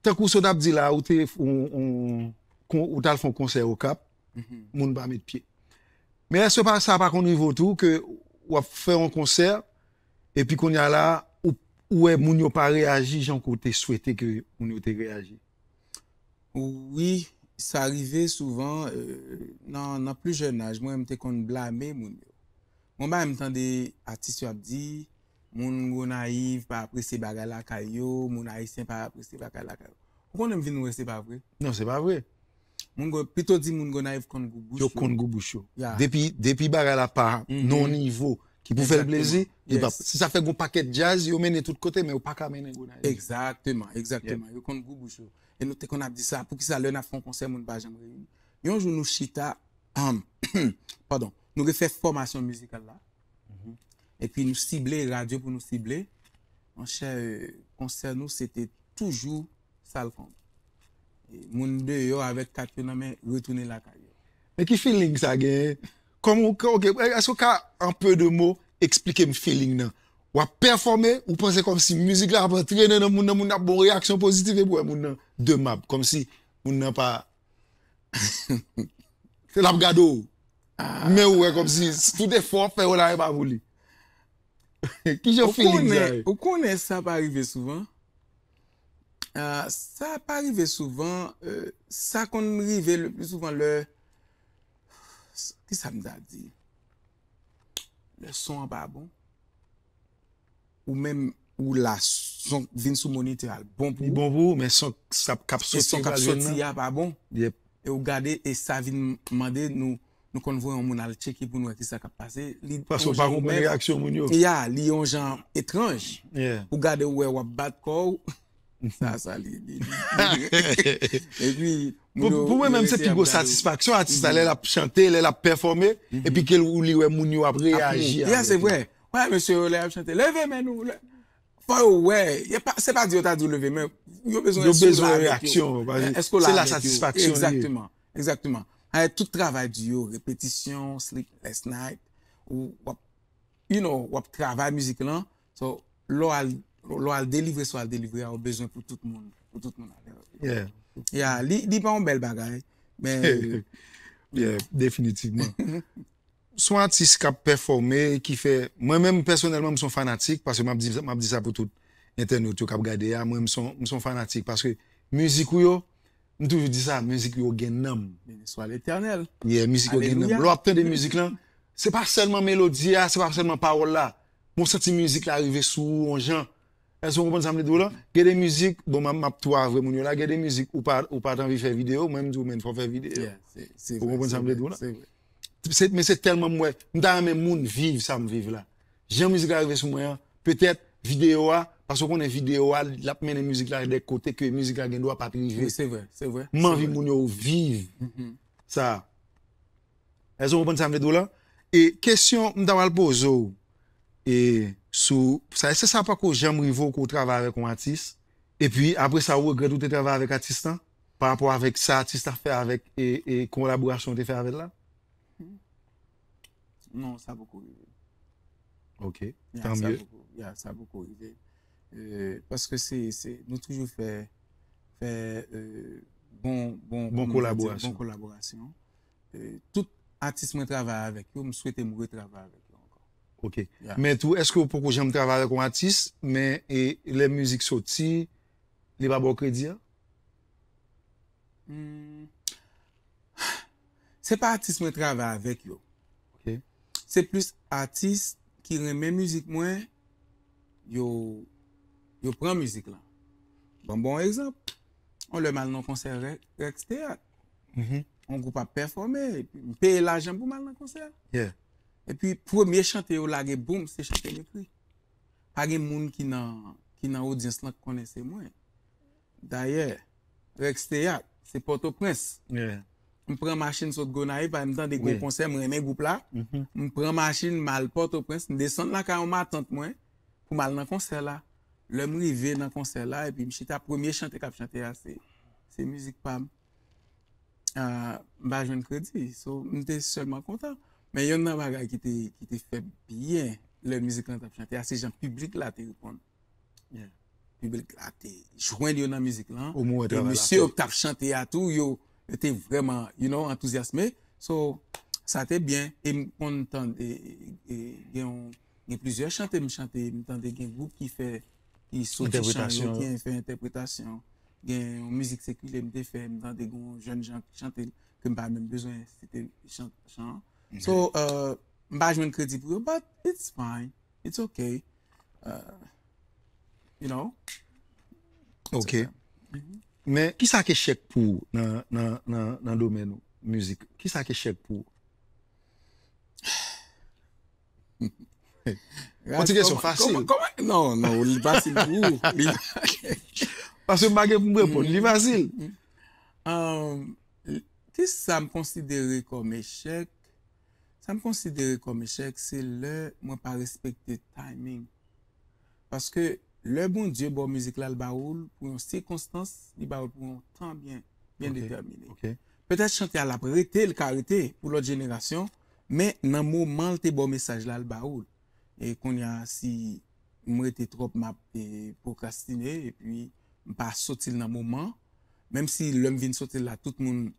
tankou sa w t ap di la, ou te, ou, ou, kon- ou t al fè yon konsè Okap, moun pa met pye. Men èske pa, sa pa konn rive w tou ke w ap fè yon konsè, epi kounye a la, ou, ou wè moun yo pa reyaji jan ke w te swete ke moun yo te reyaji? Wi, sa rive souvan, euh, nan, nan pli jèn aj mwen, m te konn blame moun yo. Mwen pa renmen tande atis yo ap di, moun Gonayiv pa apresye bagay lakay yo, moun ayisyen pa apresye bagay lakay yo. Ou konnen m vin wè se pa vre. Non, se pa vre. Moun Go- pito di moun Gonayiv konn gou bouch yo. Yo konn gou bouch yo. Yeah. Depi, depi bagay la pa nan yon nivo ki pou fè l plezi, yo p ap, si sa fè gon pakèt djaz, yo mennen tout kote, men yo pa ka mennen Gonayiv. Egzakteman, egzakteman. Yo konn gou bouch yo. E nou te konn ap di sa, poukisa lè n ap fè yon konsè, moun pa janm reyini? Yon jou nou chita, um, padon, nou refè fòmasyon mizikal la. Epi nou sible, radyo pou nou sible. Monchè, euh, konsè nou, se te toujou sal konb. E moun deyò avèk kat yo nan men, retounen lakay yo. Men ki feeling sa genyen? Kòman ou, ok, èske w ka, an pe de mo, eksplike m feeling nan? W ap pèfòme, ou panse kòmsi mizik la ap antre nan, nan moun nan, moun nan ap bon reyaksyon pozitif, epi w wè moun nan de mab, kòmsi moun nan pa, l ap gade w. Men ou wè kòmsi tout efò w ap fè yo la, e pa pou li. Ki jan feeling sa ye? Ou konnen, ou konnen sa pa rive souvan. Ah, sa pa rive souvan, euh, sa konn rive le pli souvan lè, ki sa m ta di? Lè son an pa bon. Ou menm, ou la, son vin sou monitè a, l bon pou ou. Li bon pou ou, men son sa k ap soti a pa bon. Yep. E ou gade, e sa vin mande nou, nou konn voye yon moun al tcheke pou nou wè ki sa k ap pase. Paske ou pa konprann reyaksyon moun yo. Ya, li yon jan etranj. Yeah. Ou gade, ou wè, w ap bat kò w. Sa, sa, li, li, li, li. Epi, pou mwen menm, se pi gwo satisfaksyon atis la, lè l ap chante, lè l ap pèfòme, epi ke ou li wè moun yo ap reyaji avèk li. Ya, se vre. Wè, mesye yo, lè y ap chante, leve men nou. Fò yo wè. Se pa di yo ta di w leve, men yo bezwen si w la avèk yo. Yo bezwen reyaksyon. Èske w la avèk yo? Se la satisfaksyon li ye. Egzakteman. Egzakteman. Tout travay di yo, repetisyon, sleepless night, ou w ap, you know, w ap travay mizik lan. So, lè w al, lè w al delivre sa w al delivre a, ou bezwen pou tout moun, pou tout moun avè w. Yeah. Yeah, li, li pa yon bèl bagay. Men, Yeah, definitivman. S on atis k ap pèfòme, ki fè, mwen menm pèsonèlman, m s on fanatik, paske m ap di, m ap di sa pou tout entènot yo k ap gade a, mwen m s on, m s on fanatik, paske mizik ou yo, m toujou di sa, mizik yo gen nanm. Béni soit l'Éternel. Yeah, mizik yo gen nanm. Lè w ap tande mizik lan, se pa sèlman melodi a, se pa sèlman pawòl la. Bon, w santi mizik la rive sou ou, on jan. Èske w konprann sa m vle di w la? Gen de mizik, bon, m ap, m ap tou avwe moun yo la, gen de mizik ou pa, ou pa t anvi fè videyo, mwen m di w, men, fò w fè videyo. Ou konprann sa m vle di w la? Se, men se tèlman m wè, m ta renmen moun viv sa m viv la. Jan mizik la rive sou mwen an, petèt videyo a, paske w konnen videyo a, l ap mennen mizik la de kote ke mizik la gen dwa pa t rive. Wi, se vre, se vre. M anvi moun yo viv sa. Èske w konprann sa m vle di w la? E kesyon m ta pral poze w, e sou sa, èske sa pako janm rive w ke w travay avèk yon atis, epi apre sa ou regrèt ou te travay avèk atis lan, pa rapò avèk sa atis la fè avèk e, e kolaborasyon ou te fè avè l la? Non, sa poko rive. Ok, tan mye. Ya, sa poko rive. Euh, paske se, se, nou toujou fè, fè euh, bon, bon, Bon kòman nou ka di, kolaborasyon. Bon kolaborasyon. Euh, tout atis mwen travay avèk yo, m swete m retravay avèk yo ankò. Ok. Yeah. Men tou, èske w poko janm travay avèk yon atis, men e, lè mizik soti, li pa ba w kredi a? Hmm. Se pa atis mwen travay avèk yo. Ok. Se plis atis ki renmen mizik mwen, yo, yo pran mizik lan. Ban bon egzanp. On lè m al nan konsè Rex Teyat. Mhm. On gwoup ap pèfòme, epi m peye lajan pou m al nan konsè a. Yeah. Epi premye chante yo lage boum, se chante m ekri. Pa gen moun ki nan, ki nan odyans lan k konnen se mwen. Dayè, Rex Teyat, se Pòtoprens. Yeah. M pran machin sot Gonayiv, pa m tande gen Wi. Konsè, m renmen gwoup la. Mhm. M pran machin, m al Pòtoprens, m desann lakay yon matant mwen pou m al nan konsè la. Lè m rive nan konsè la, epi m chita, premye chante k ap chante a, se, se mizik pa m. Ah, m pa jwenn kredi. So, m te sèlman kontan. Men yonn nan bagay ki te, ki te fè byen lè mizik lan t ap chante a, se jan piblik la te reponn. Yeah. Piblik la te jwenn yo nan mizik lan. Ou mwen E travay la mesye yo fè. K t ap chante a tou, yo, yo te vrèman, you know, antouzyasme. So, sa te byen. E m konn tande, e, e, gen yon, gen plizyè chante m chante, m tande gen gwoup ki fè, ki soti chan yo, Entèpretasyon. Ki fè entèpretasyon. Gen yon mizik sekilè m te fè, m tande gen yon jèn jan k chante l, ke m pa menm bezwen site chan, chan an. So, euh, m pa jwenn kredi pou yo, but it's fine. It's okay. Uh, you know? Ok. Men, kisa k echèk pou ou nan, nan, nan, nan domèn ou, mizik? Kisa k echèk pou ou? Yon ti kesyon fasil. Kòman, kòman, non, non, li fasil pou ou. Li- Paske m pa gen pou m reponn, li fasil. Um, kisa m konsidere kòm echèk? Sa m konsidere kòm echèk, se lè mwen pa respekte timing. Paske lè Bondye ba w mizik la, l ba ou l pou yon sikonstans, li ba ou l pou yon tan byen, byen Ok, detèmine. Ok. Petèt chante a l ap rete, l ka rete pou lòt jenerasyon, men nan moman l te ba w mesaj la, l ba ou l. E kounye a, si m rete twòp, m ap e, pwokrastine, epi m pa soti l nan moman. Menm si lè m vin soti l la, tout moun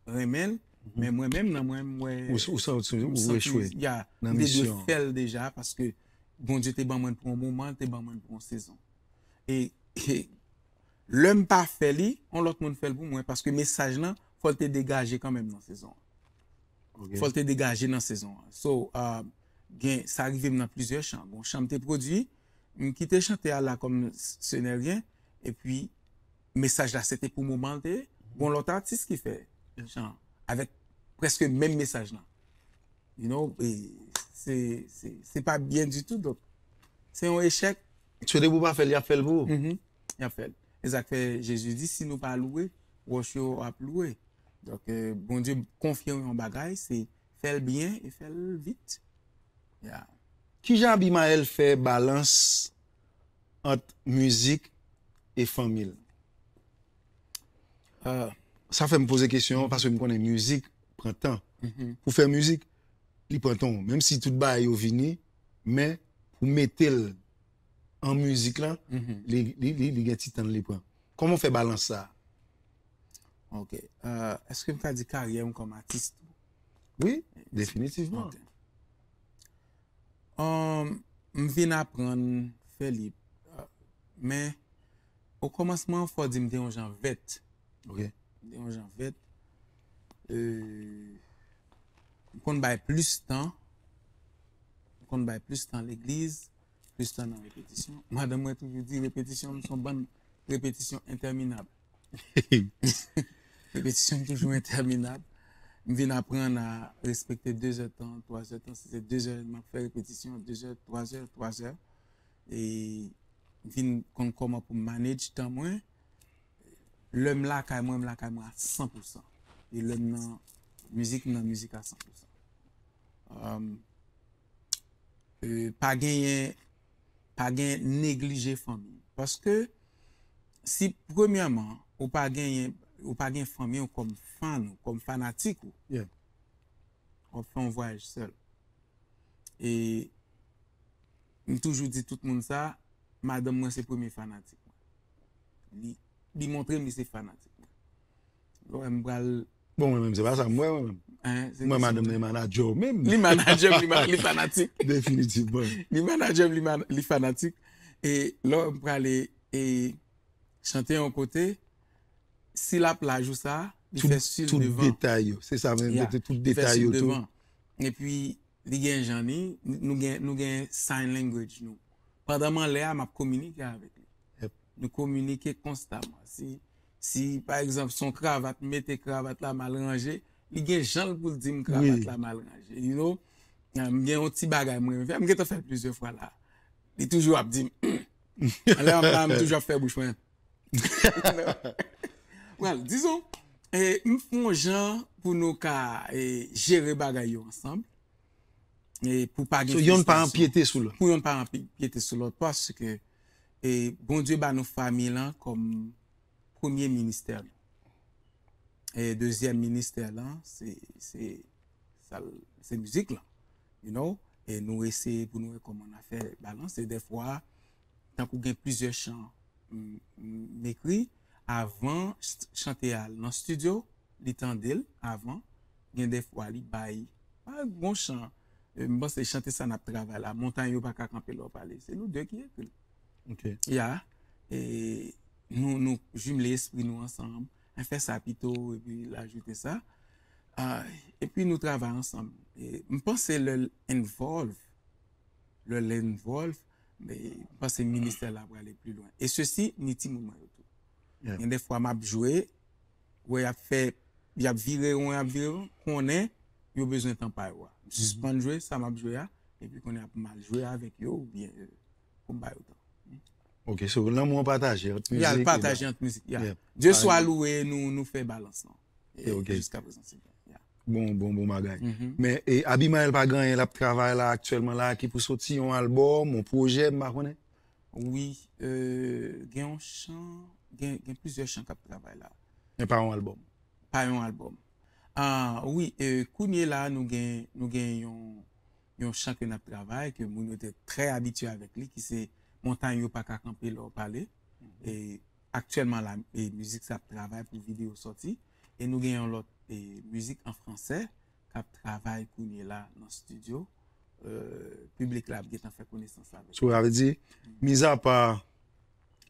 renmen l, men mwen menm, nan mwen, m wè Ou, ou santi ou m santi, echwe ya, nan m te dwe misyon. Fè l deja, paske Bondye te ban mwen l pou yon moman, l te ban mwen l pou yon sezon. E, e lè m pa fè li, yon lòt moun fè l pou mwen, paske mesaj lan, fò l te degaje kanmenm nan sezon an. Ok. Fò l te degaje nan sezon an. So, uh, gen, sa rive m nan plizyè chan. Bon, chan m te pwodui, m kite chante a la kòm s- ce n'est rien, epi mesaj la se te pou moman l te ye. Bon, lòt atis ki fè chan avèk prèske menm mesaj lan. You know, e se, se, se pa byen ditou, donk se yon echèk. Se depi w pa fè l, y ap fè l pou ou. Mhm. Y ap fè l. E sa k fè Jezi di, si nou pa louwe, wòch yo ap louwe. Donk, euh, Bondye konfye w yon bagay, se fè l byen e fè l vit. Ya. Kijan Abimael fè balans ant mizik e fanmi l? Euh, Sa fè m poze kesyon an, paske m konnen mizik pran tan. mhm. Pou fè mizik, li pran tan. Menm si tout bagay yo vini, men pou mete l an mizik lan, Mhm. li, li, li, li gen ti tan li pran. Kòman w fè balans sa? Ok. Euh, èske m ka di karyè m kòm atis tou? Wi, definitivman. Ok. Um, m vin aprann fè li. Euh, men, o kòmansman, fò di m te yon jan vèt. Ok. M te yon jan vèt. Euh, m konn bay plis tan. M konn bay plis tan legliz, plis tan nan repetisyon. Madanm mwen toujou di repetisyon, m se yon bann repetisyon entèminab. Repetisyon toujou entèminab. M vin aprann a respekte de zè tan, twa zè tan. Si se de zè, m ap fè repetisyon, de zè, twa zè, twa zè. E m vin konn kòman pou m manage tan mwen. Lè m lakay mwen, m lakay mwen a san pou san. E lè m nan mizik, m nan mizik a san pou san. Um, euh, pa genyen, pa gen neglije fanmi. Paske si premyèman, ou pa genyen, ou pa gen fanmi w kòm fan ou, kòm fanatik ou, Yeah. w ap fè yon vwayaj sèl. E m toujou di tout moun sa, madanm mwen se premye fanatik mwen. Li, li montre m li se fanatik mwen. Lè m pral Bon, mwen menm, se pa sa m wè, mwen menm. Hein, se Mwen, kesyon madanm de- nan manager w menm. Li manager m, li, ma- li fanatik. Definitivman. Li manager m, li, man- li fanatik. E lè m prale e chante yon kote, si l ap laj ou sa, li Tout, fè sil tout devan. Detay yo. Se sa menm, Yeah. mete tout Li fè detay sil yo tou. Devan. Epi, li gen jan li, nou gen, nou gen sign language nou. Pandan m anlè a, m ap kominike avèk li. Yep. Nou kominike konstaman. Si, si pa egzanp, se yon kravat, m mete kravat la mal ranje, li gen jan l pou l di m kravat Wi. la mal ranje. You know? Ah, m gen yon ti bagay mwen fè, m gentan fè l plizyè fwa la. Li toujou ap di m, anlè m la, m toujou ap fè bouch mwen. Well, dizon, e, m fè yon jan pou nou ka e, jere bagay yo ansanm. E pou pa gen So, yonn pa frustration. Anpyete sou lòt. Pou yonn pa anpyete sou lòt, paske e, Bondye ba nou fanmi lan kòm premye ministè nou. E dezyèm ministè lan, se, se, sa l- se mizik lan. You know? E nou eseye pou nou wè kòman n a fè balans. E dèfwa, tankou gen plizyè chan m, m, m ekri, avan ch- chante a al nan estidyo, li tande l avan, gen dèfwa li bay. Pa bon chan, e, m panse chante sa n ap travay la, Montay yo pa ka kanpe lè w pale. Se nou de ki ekri l. Ok. Ya, e nou, nou jimle espri nou ansanm, an fè sa pito, epi l ajoute sa. Ah, epi nou travay ansanm. E m panse lè l involve, lè l involve, e m panse ministè la prale pli lwen. E sesi, ni timoun mwen yo tou. Yeah. Gen de fwa m ap jwe, wè y ap fè, y ap vire won, y ap vire won, konnen yo bezwen tan pa yo a. M sispann jwe sa m ap jwe a, epi konnen ap m al jwe avèk yo, oubyen e, pou m ba yo tan. Ok, so lanmou an pataje ant mizik. Ya, l pataje ant mizik. Ya. Yeah. Dye swa louwe, nou, nou fè balans lan. E, Ok. Jiska prezan, se byen. Ya. Bon, bon, bon bagay. Mhm. Men, e, Abimael pa gen anyen l ap travay la aktyèlman la ki pou soti yon albòm, yon pwojè, m pa konnen? Wi, e, gen yon chan, gen, gen plizyè chan k ap travay la. Men pa yon albòm. Pa yon albòm. Ah, wi, e, kounye la, nou gen, nou gen yon, yon chan ke n ap travay, ke moun yo te trè abitye avèk li, ki se Montay yo pa ka kanpe lè w pale. E aktyèlman la, e, mizik sa ap travay pou videyo sòti. E nou gen yon lòt e, mizik an fransè k ap travay kounye la nan estidyo. E, piblik la ap gentan fè konesans avèk. So, sa vle di, mizapa,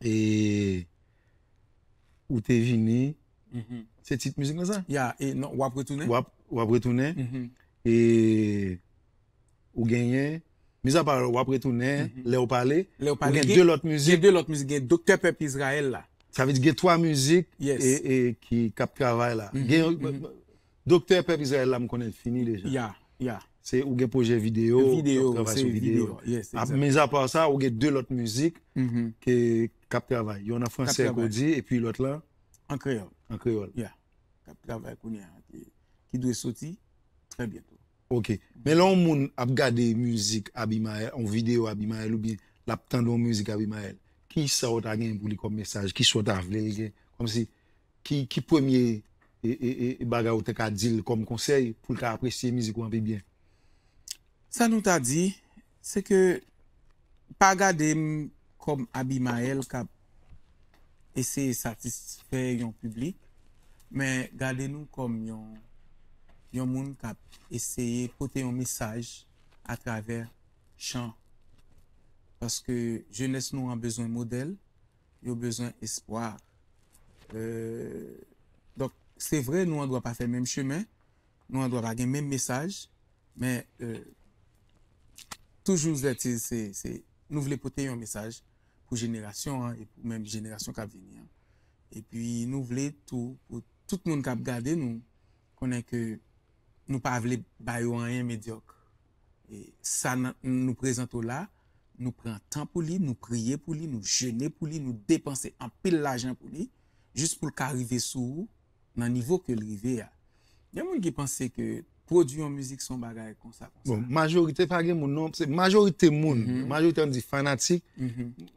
e, ou te vini, Mhm. se tit mizik lan sa? Ya, e non, w ap retounen? W ap, w ap retounen, Mhm. e ou genyen, mizapa w ap retounen, Mhm. lè w pale, Lè w ou pale, gen gen- de lòt Gen mizik. de lòt mizik, gen Doktè Pèp Izrayèl la. Sa vle di gen twa mizik Yes. e, e ki, k ap travay la. Mhm, Gen, mhm. Doktè Pèp Izrayèl la, m konnen l fini deja. Ya, ya. Se ou gen pwojè videyo, Videyo, w ap travay se sou videyo. videyo. Yes, Ap, exact. Mizapa sa, ou gen de lòt mizik Mhm. ke, k ap travay. Youn an fransè, K ap travay. Kodi, epi lòt la An kreyòl. an kreyòl. Ya. K ap travay kounye a, ki, ki dwe soti trè byento. Ok. Men lè yon moun ap gade mizik Abimael, yon videyo Abimael, oubyen l ap tande yon mizik Abimael, ki sa w ta gen pou li kòm mesaj? Ki sa w ta vle l gen? Kòmsi, ki, ki premye e, e, e, e bagay ou te ka di l kòm konsèy pou l ka apresye mizik ou an pi byen? Sa nou ta di, se ke pa gade m kòm Abimael k ap eseye satisfè yon piblik, Men gade nou kòm yon, yon moun k ap eseye pote yon mesaj atravè chan. Paske jenès nou an bezwen modèl, yo bezwen espwa. Euh, donk, se vre, nou an dwa pa fè menm chemen, nou an dwa pa gen menm mesaj, men euh, toujou zètil, se, se, nou vle pote yon mesaj pou jenerasyon an e pou menm jenerasyon k ap vini an. Epi nou vle tou pou tout moun k ap gade nou konnen ke nou pa vle ba yo anyen medyòk. E sa n- nou prezante w la, nou pran tan pou li, nou priye pou li, nou jene pou li, nou depanse anpil lajan pou li, jis pou l ka rive sou ou nan nivo ke l rive a. Gen moun ki panse ke pwodui yon mizik se yon bagay konsa, konsa. Bon, majorite, pa gen moun non, se majorite moun, majorite, ann di fanatik,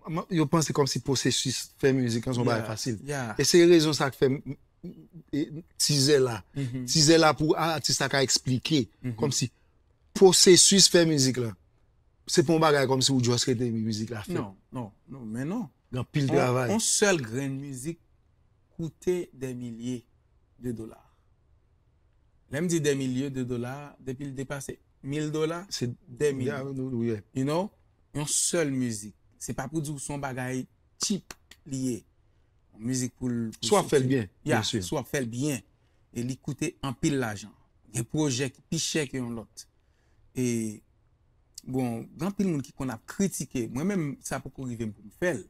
ma- yo panse kòmsi pwosesis fè mizik lan se yon bagay fasil. E se rezon sa k fè m- m- e, tizè la. Tizè la pou a- atis la ka eksplike. Kòmsi pwosesis fè mizik lan, se pa yon bagay kòmsi ou just rete mizik la fèt. Non, non, non, men non. Gen anpil travay. On sèl grenn mizik koute dè milye de dola. Lè m di dè milye de dola, depi l depase mil dola, se dè milye. You know? Yon sèl mizik. Se pa pou di w se yon bagay cheap li ye. Yon mizik pou l. Si w ap fè l byen, yeah, byen si w ap fè l byen. E li koute anpil lajan. Gen pwojè ki pi chè ke yon lòt. E, bon, gen anpil moun ki konn ap kritike. Mwen menm, sa poko rive m pou m fè l.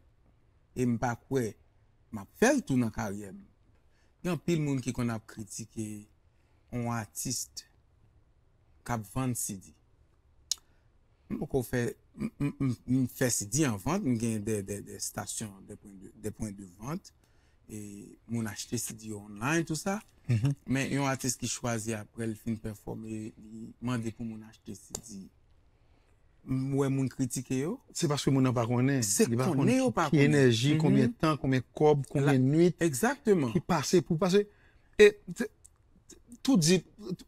E m pa kwè m ap fè l tou nan karyè m. Gen anpil moun ki konn ap kritike yon atis k ap vann C D. M poko fè, m, m, m, m fè C D an vant, m gen de, de, de stasyon, de pwen de, de pwen de vant. E moun achte C D yo online, tou sa. Men yon atis ki chwazi apre l fin pèfòme, li mande pou moun achte C D. M wè moun kritike yo. Se paske moun nan pa konnen. Se konnen yo pa konnen. Ki enèji, konbyen tan, konbyen kòb, konbyen nwit ki pase pou pase. E, te- tou di,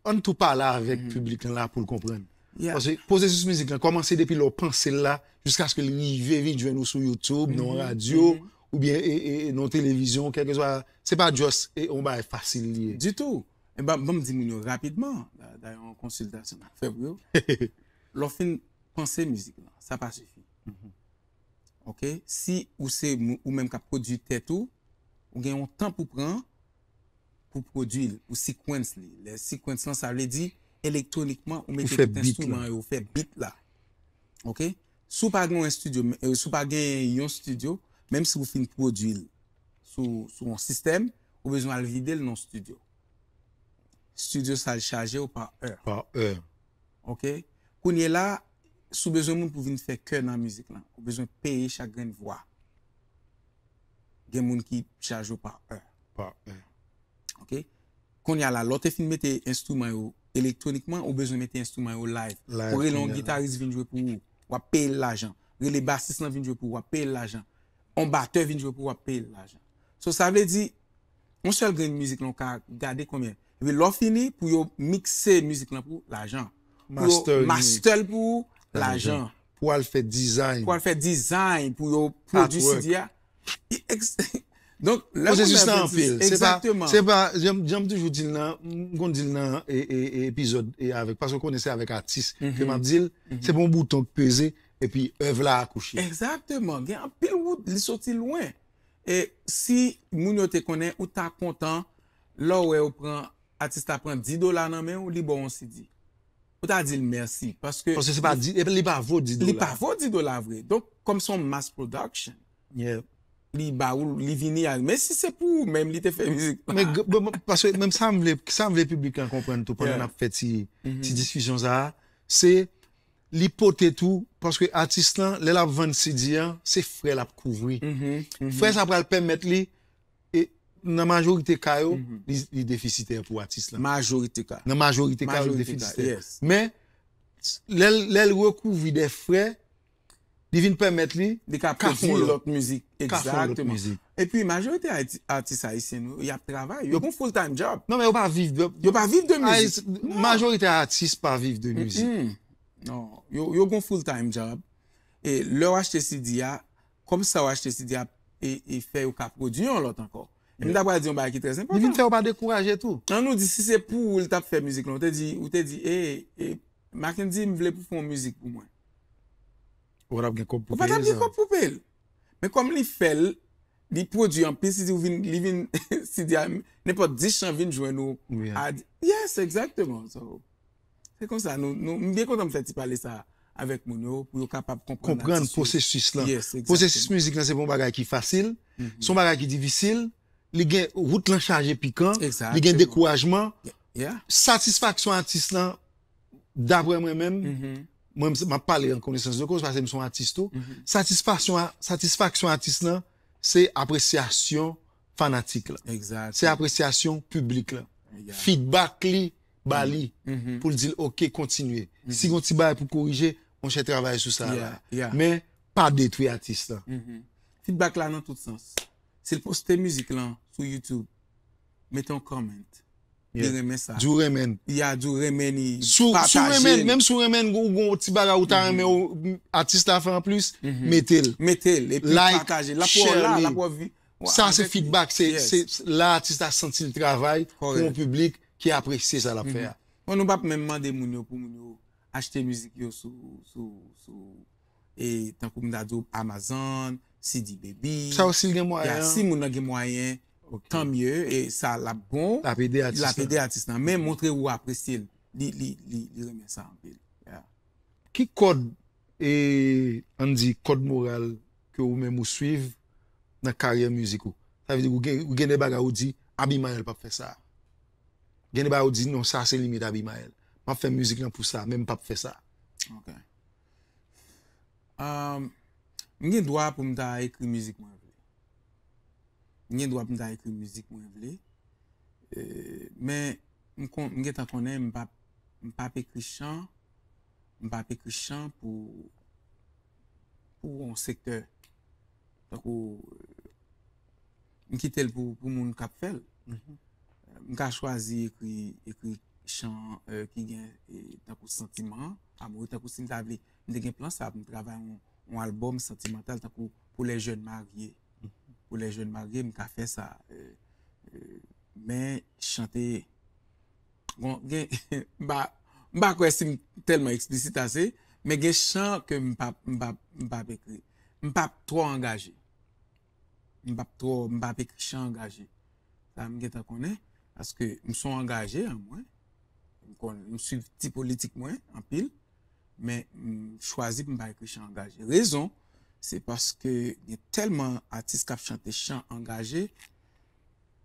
ann tou pale avèk piblik lan la pou l konprann. Paske pwosesis mizik lan kòmanse depi lè w panse l la, jiskaske l rive vin jwenn ou sou YouTube, nan yon radyo, oubyen e, e, e, nan yon televizyon, kèlkeswa, se pa just e, yon bagay fasil li ye. Ditou. E ban, ban m di moun yo rapidman, da- dayè yon konsiltasyon n ap fè pou yo. Lè w fin panse mizik lan, sa pa sifi. Ok? Si ou se mou- ou menm k ap pwodui tèt ou, ou gen yon tan pou pran pou pwodui l, ou sequence li. Lè sequence lan, sa vle di elektwonikman ou mete tout enstriman yo, ou fè beat la. Ok? Si w pa gen yon estidyo, men- eh, si w pa gen yon estidyo, menm si ou fin pwodui l sou, sou yon sistèm, ou bezwen al vide l nan yon estidyo. Estidyo sa al chaje w pa è. Pa è. Ok? Kounye la, si w bezwen moun pou vin fè kè nan mizik lan, ou bezwen peye chak grenn vwa. Gen moun ki chaje w pa è. Pa è. Ok? Kounye a la, lè w te fin mete enstriman yo elektwonikman, ou bezwen mete enstriman yo live. Ou rele yon gitaris vin jwe pou ou, w ap peye l lajan. Rele basis lan vin jwe pou ou, w ap peye l lajan. Yon batè vin jwe pou ou, w ap peye l lajan. So, sa vle di, yon sèl grenn mizik lan, w ka gade konbyen. Epi lè w fini, pou yo mikse mizik lan pou ou, lajan. Pou yo master l pou ou, lajan. Pou al fè design. Pou al fè design, pou yo pwodui C D a. Donk, lè pwosesis lan anpil. Se pa, se pa, jan m toujou di l nan, m konn di l nan e, e, e, epizòd e avèk, paske w konnen se avèk atis ke m ap di l, se pa yon bouton k peze, epi èv la akouche. Egzakteman. Gen anpil wout, li soti lwen. E si moun yo te konnen, ou ta kontan, lè w wè yo pran, atis la pran dis dola nan men w, li ba w yon C D. Ou ta di l mèsi, paske. Paske se pa di, li pa vo dis dola. Li pa vo dis dola vre. Donk, kòm se yon mass production, li ba ou, li vini a. Men si se pou ou menm, li te fè mizik la. Men, paske menm sa m vle, sa m vle piblik lan konprann tou, pandan n ap fè ti, ti diskisyon sa a, se li pote tou, paske atis lan, lè l ap vann C D an, se frè l ap kouvri. Frè sa pral pèmèt li, e nan majorite ka yo, li, li defisitè pou atis lan. Majorite ka. Nan majorite ka yo, li defisitè. Men, lè l, lè l rekouvri de frè, li vin pèmèt li ka pwodui lòt mizik. Egzakteman. Epi, majorite atis ayisyen nou, y ap travay. Yo gon full time job. Non, men yo pa viv de. Yo pa viv de mizik. Majorite atis pa viv de mizik. Non, yo, yo gon full time job. E lè w achte C D a, kòb sa w achte C D a, e, e fè yo ka pwodui yon lòt ankò. M ta pral di yon bagay ki trè enpòtan. Li vin fè yo pa dekouraje tou. An nou di si se pou ou li t ap fè mizik lan, ou te di, ou te di, e, e, Mackendy, m vle pou fè yon mizik pou mwen. Ou pa t ap gen kòb pou peye sa. Ou pa t ap gen kòb pou peye l. Men kòm li fè l, li pwodui anpil, si di ou vin, li vin, si di a, nenpòt dis chan vin jwenn ou. Yes, exactement. So, se konsa, nou, nou, m byen kontan m fè ti pale sa avèk moun yo, pou yo kapab konprann. Konprann pwosesis lan. Pwosesis mizik lan, se pa yon bagay ki fasil, se yon bagay ki difisil, li gen, wout lan chaje pikan, li gen dekourajman. Satisfaksyon atis lan, daprè mwen menm, mwen m ap pale an konesans de koz, paske m se yon atis tou. Satisfaksyon, satisfaksyon atis lan, se apresyasyon fanatik lan. Se apresyasyon piblik lan. Feedback li ba li pou l di l, oke, kontinye. Si gon ti bagay pou korije, monchè, travay sou sa la. Men, pa detwi atis lan. Feedback la nan tout sans. Si l poste mizik lan sou YouTube, mete yon comment. Li renmen sa. Di w renmen. Ya, di w renmen li. Si w renmen, menm si w renmen, ou gon ti bagay ou ta renmen atis la fè anplis, mete l. Mete l, epi pataje l. L ap wè w la, l ap wè vi. Sa se feedback, se la atis la santi l travay pou yon piblik ki apresye sa l ap fè a. Bon, nou p ap menm mande moun yo pou moun yo achte mizik yo sou, sou, sou, e, tankou m ta di w, Amazon, C D Baby. Sa osi l gen mwayen. Ya, si moun nan gen mwayen, tan mye, e sa l ap bon. L ap ede atis lan. L ap ede atis lan. Men montre ou apresye l. Li, li, li, li renmen sa anpil. Ya. Ki kòd, e, ann di, kòd moral ke ou menm ou swiv nan karyè mizik ou? Sa vle di ou gen, ou gen de bagay ou di, Abimael p ap fè sa. Gen de bagay ou di, non, sa se limit Abimael. M ap fè mizik lan pou sa, men m p ap fè sa. Ok. Um, m gen dwa pou m ta ekri mizik mwen vle. M gen dwa pou m ta ekri mizik mwen vle. E, men, m kon, m gentan konnen m p ap, m p ap ekri chan, m p ap ekri chan pou, pou yon sektè. Tankou, m kite l pou, pou moun k ap fè l. M ka chwazi ekri, ekri chan, e, ki gen, e, tankou santiman, amour, tankou si m ta vle, m te gen plan sa pou m travay yon, yon albòm santimantal tankou pour les jeunes mariés. Pour les jeunes mariés, m ka fè sa. E, e, men chante, bon, gen, m pa, m pa kwè si m tèlman eksplisit ase, men gen chan ke m p ap, m p ap, m p ap ekri. M p ap twò angaje. M p ap twò, m p ap ekri chan angaje. Sa m gentan konnen, paske m se yon angaje an mwen. M konn, m swiv ti politik mwen anpil, men m chwazi pou m pa ekri chan angaje. Rezon, se paske gen tèlman atis k ap chante chan angaje,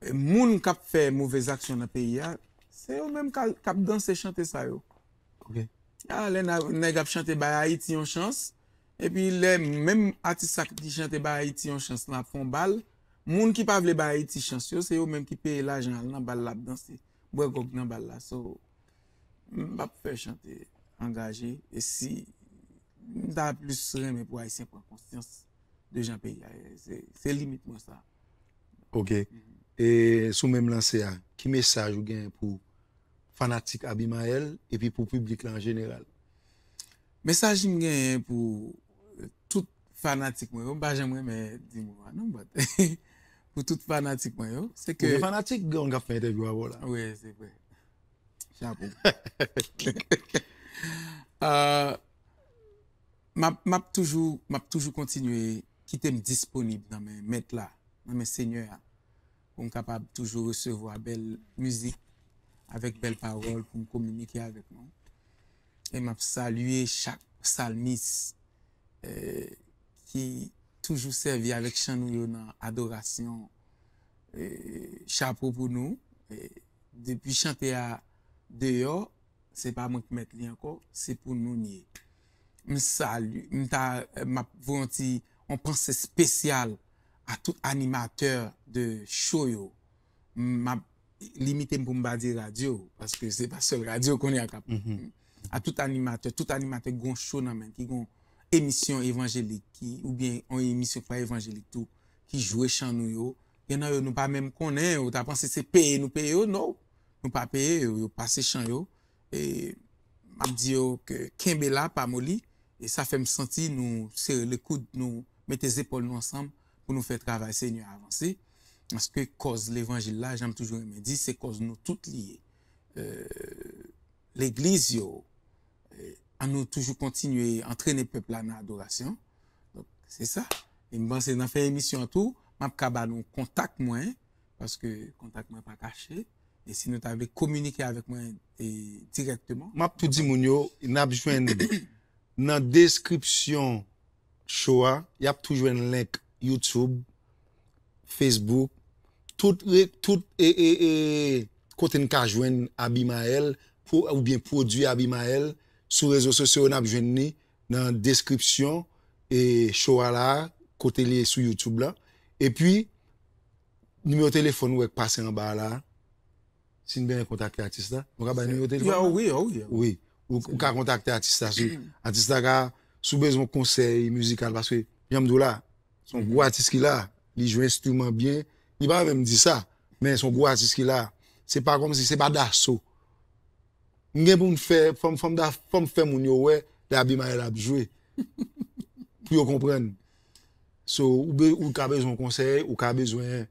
e moun k ap fè movèz aksyon nan peyi a, se yo menm k ap danse chante sa yo. Ok. A, lè nèg ap chante bay Ayiti yon chans, epi lè menm atis sa ki chante bay Ayiti yon chans lan ap fè yon bal, moun ki pa vle bay Ayiti chans yo, se yo menm ki peye lajan al nan bal la ap danse, bwè gwòg nan bal la. So, m p ap fè chante angaje, e si m ta plis renmen pou Ayisyen pran konsyans de jan peyi a ye, se, se limit mwen sa. Ok. E sou menm lanse a, ki mesaj ou gen pou fanatik Abimael epi pou piblik la an jeneral? Mesaj m genyen pou tout fanatik mwen yo, m pa janm renmen di mo a non, but pou tout fanatik mwen yo, se ke... Ou gen fanatik, gen moun k ap fè entèvyou avè w la. Wi, se vre. Chapo. Ah, m ap, m ap toujou, m ap toujou kontinye kite m disponib nan men Mèt la, nan men Senyè a, pou m kapab toujou resevwa bèl mizik avèk bèl pawòl pou m kominike avèk nou. E m ap salye chak salmis, eh, ki toujou sèvi avèk chan nou yo nan adorasyon. Eh, chapo pou nou. Eh, depi chante a deyò, se pa mwen k mèt li ankò, se pou nou l ye. M salye, m ta, m ap voye yon ti, yon panse espesyal a tout animatè de show yo. M ap limite m pou m pa di radyo, paske se pa sèl radyo kounye a k ap. A tout animatè, tout animatè ki gon show nan men, ki gon emisyon evanjelik, ki, oubyen yon emisyon ki pa evanjelik tou, ki jwe chan nou yo. Gen nan yo nou pa menm konnen, ou ta panse se peye nou peye yo, no. Nou pa peye yo, yo pase chan yo. E m ap di yo ke kenbe la, pa moli. E sa fè m santi nou sere lekoud, nou mete zepòl nou ansanm pou nou fè travay Senyè a avanse. Paske kòz levanjil la, jan m toujou renmen di, se kòz nou tout li ye. Euh, legliz yo, euh, ann nou toujou kontinye antrene pèp la nan adorasyon. Donk, se sa. E m panse nan fen emisyon an tou, m ap ka ba nou kontak mwen, paske kontak mwen pa kache. E si nou ta vle kominike avèk mwen e, dirèkteman, m ap tou di moun yo, n ap jwenn nan deskripsyon show a, y ap tou jwenn link YouTube, Facebook, tout, re- tout e, e, e, kote n ka jwenn Abimael, pou, oubyen pwodui Abimael, sou rezo sosyo yo, n ap jwenn li nan deskripsyon e show a la, kote li ye sou YouTube la. Epi, nimewo telefòn ou wè k pase anba a la, si n bezwen kontakte atis la, nou ka bay nimewo telefòn la? Wi, wi, wi. Wi, ou, ou ka kontakte atis la. Si atis la ka, si w bezwen yon konsèy mizikal, paske, jan m di w la, se yon gwo atis ki la, li jwe enstriman byen, li pa menm di sa, men se yon gwo atis ki la. Se pa kòmsi, se pa daso. M gen pou m fè, fò m, fò m da- fò m fè moun yo wè lè Abimael ap jwe. Pou yo konprann. So, ou, be- ou ka bezwen konsèy, ou ka bezwen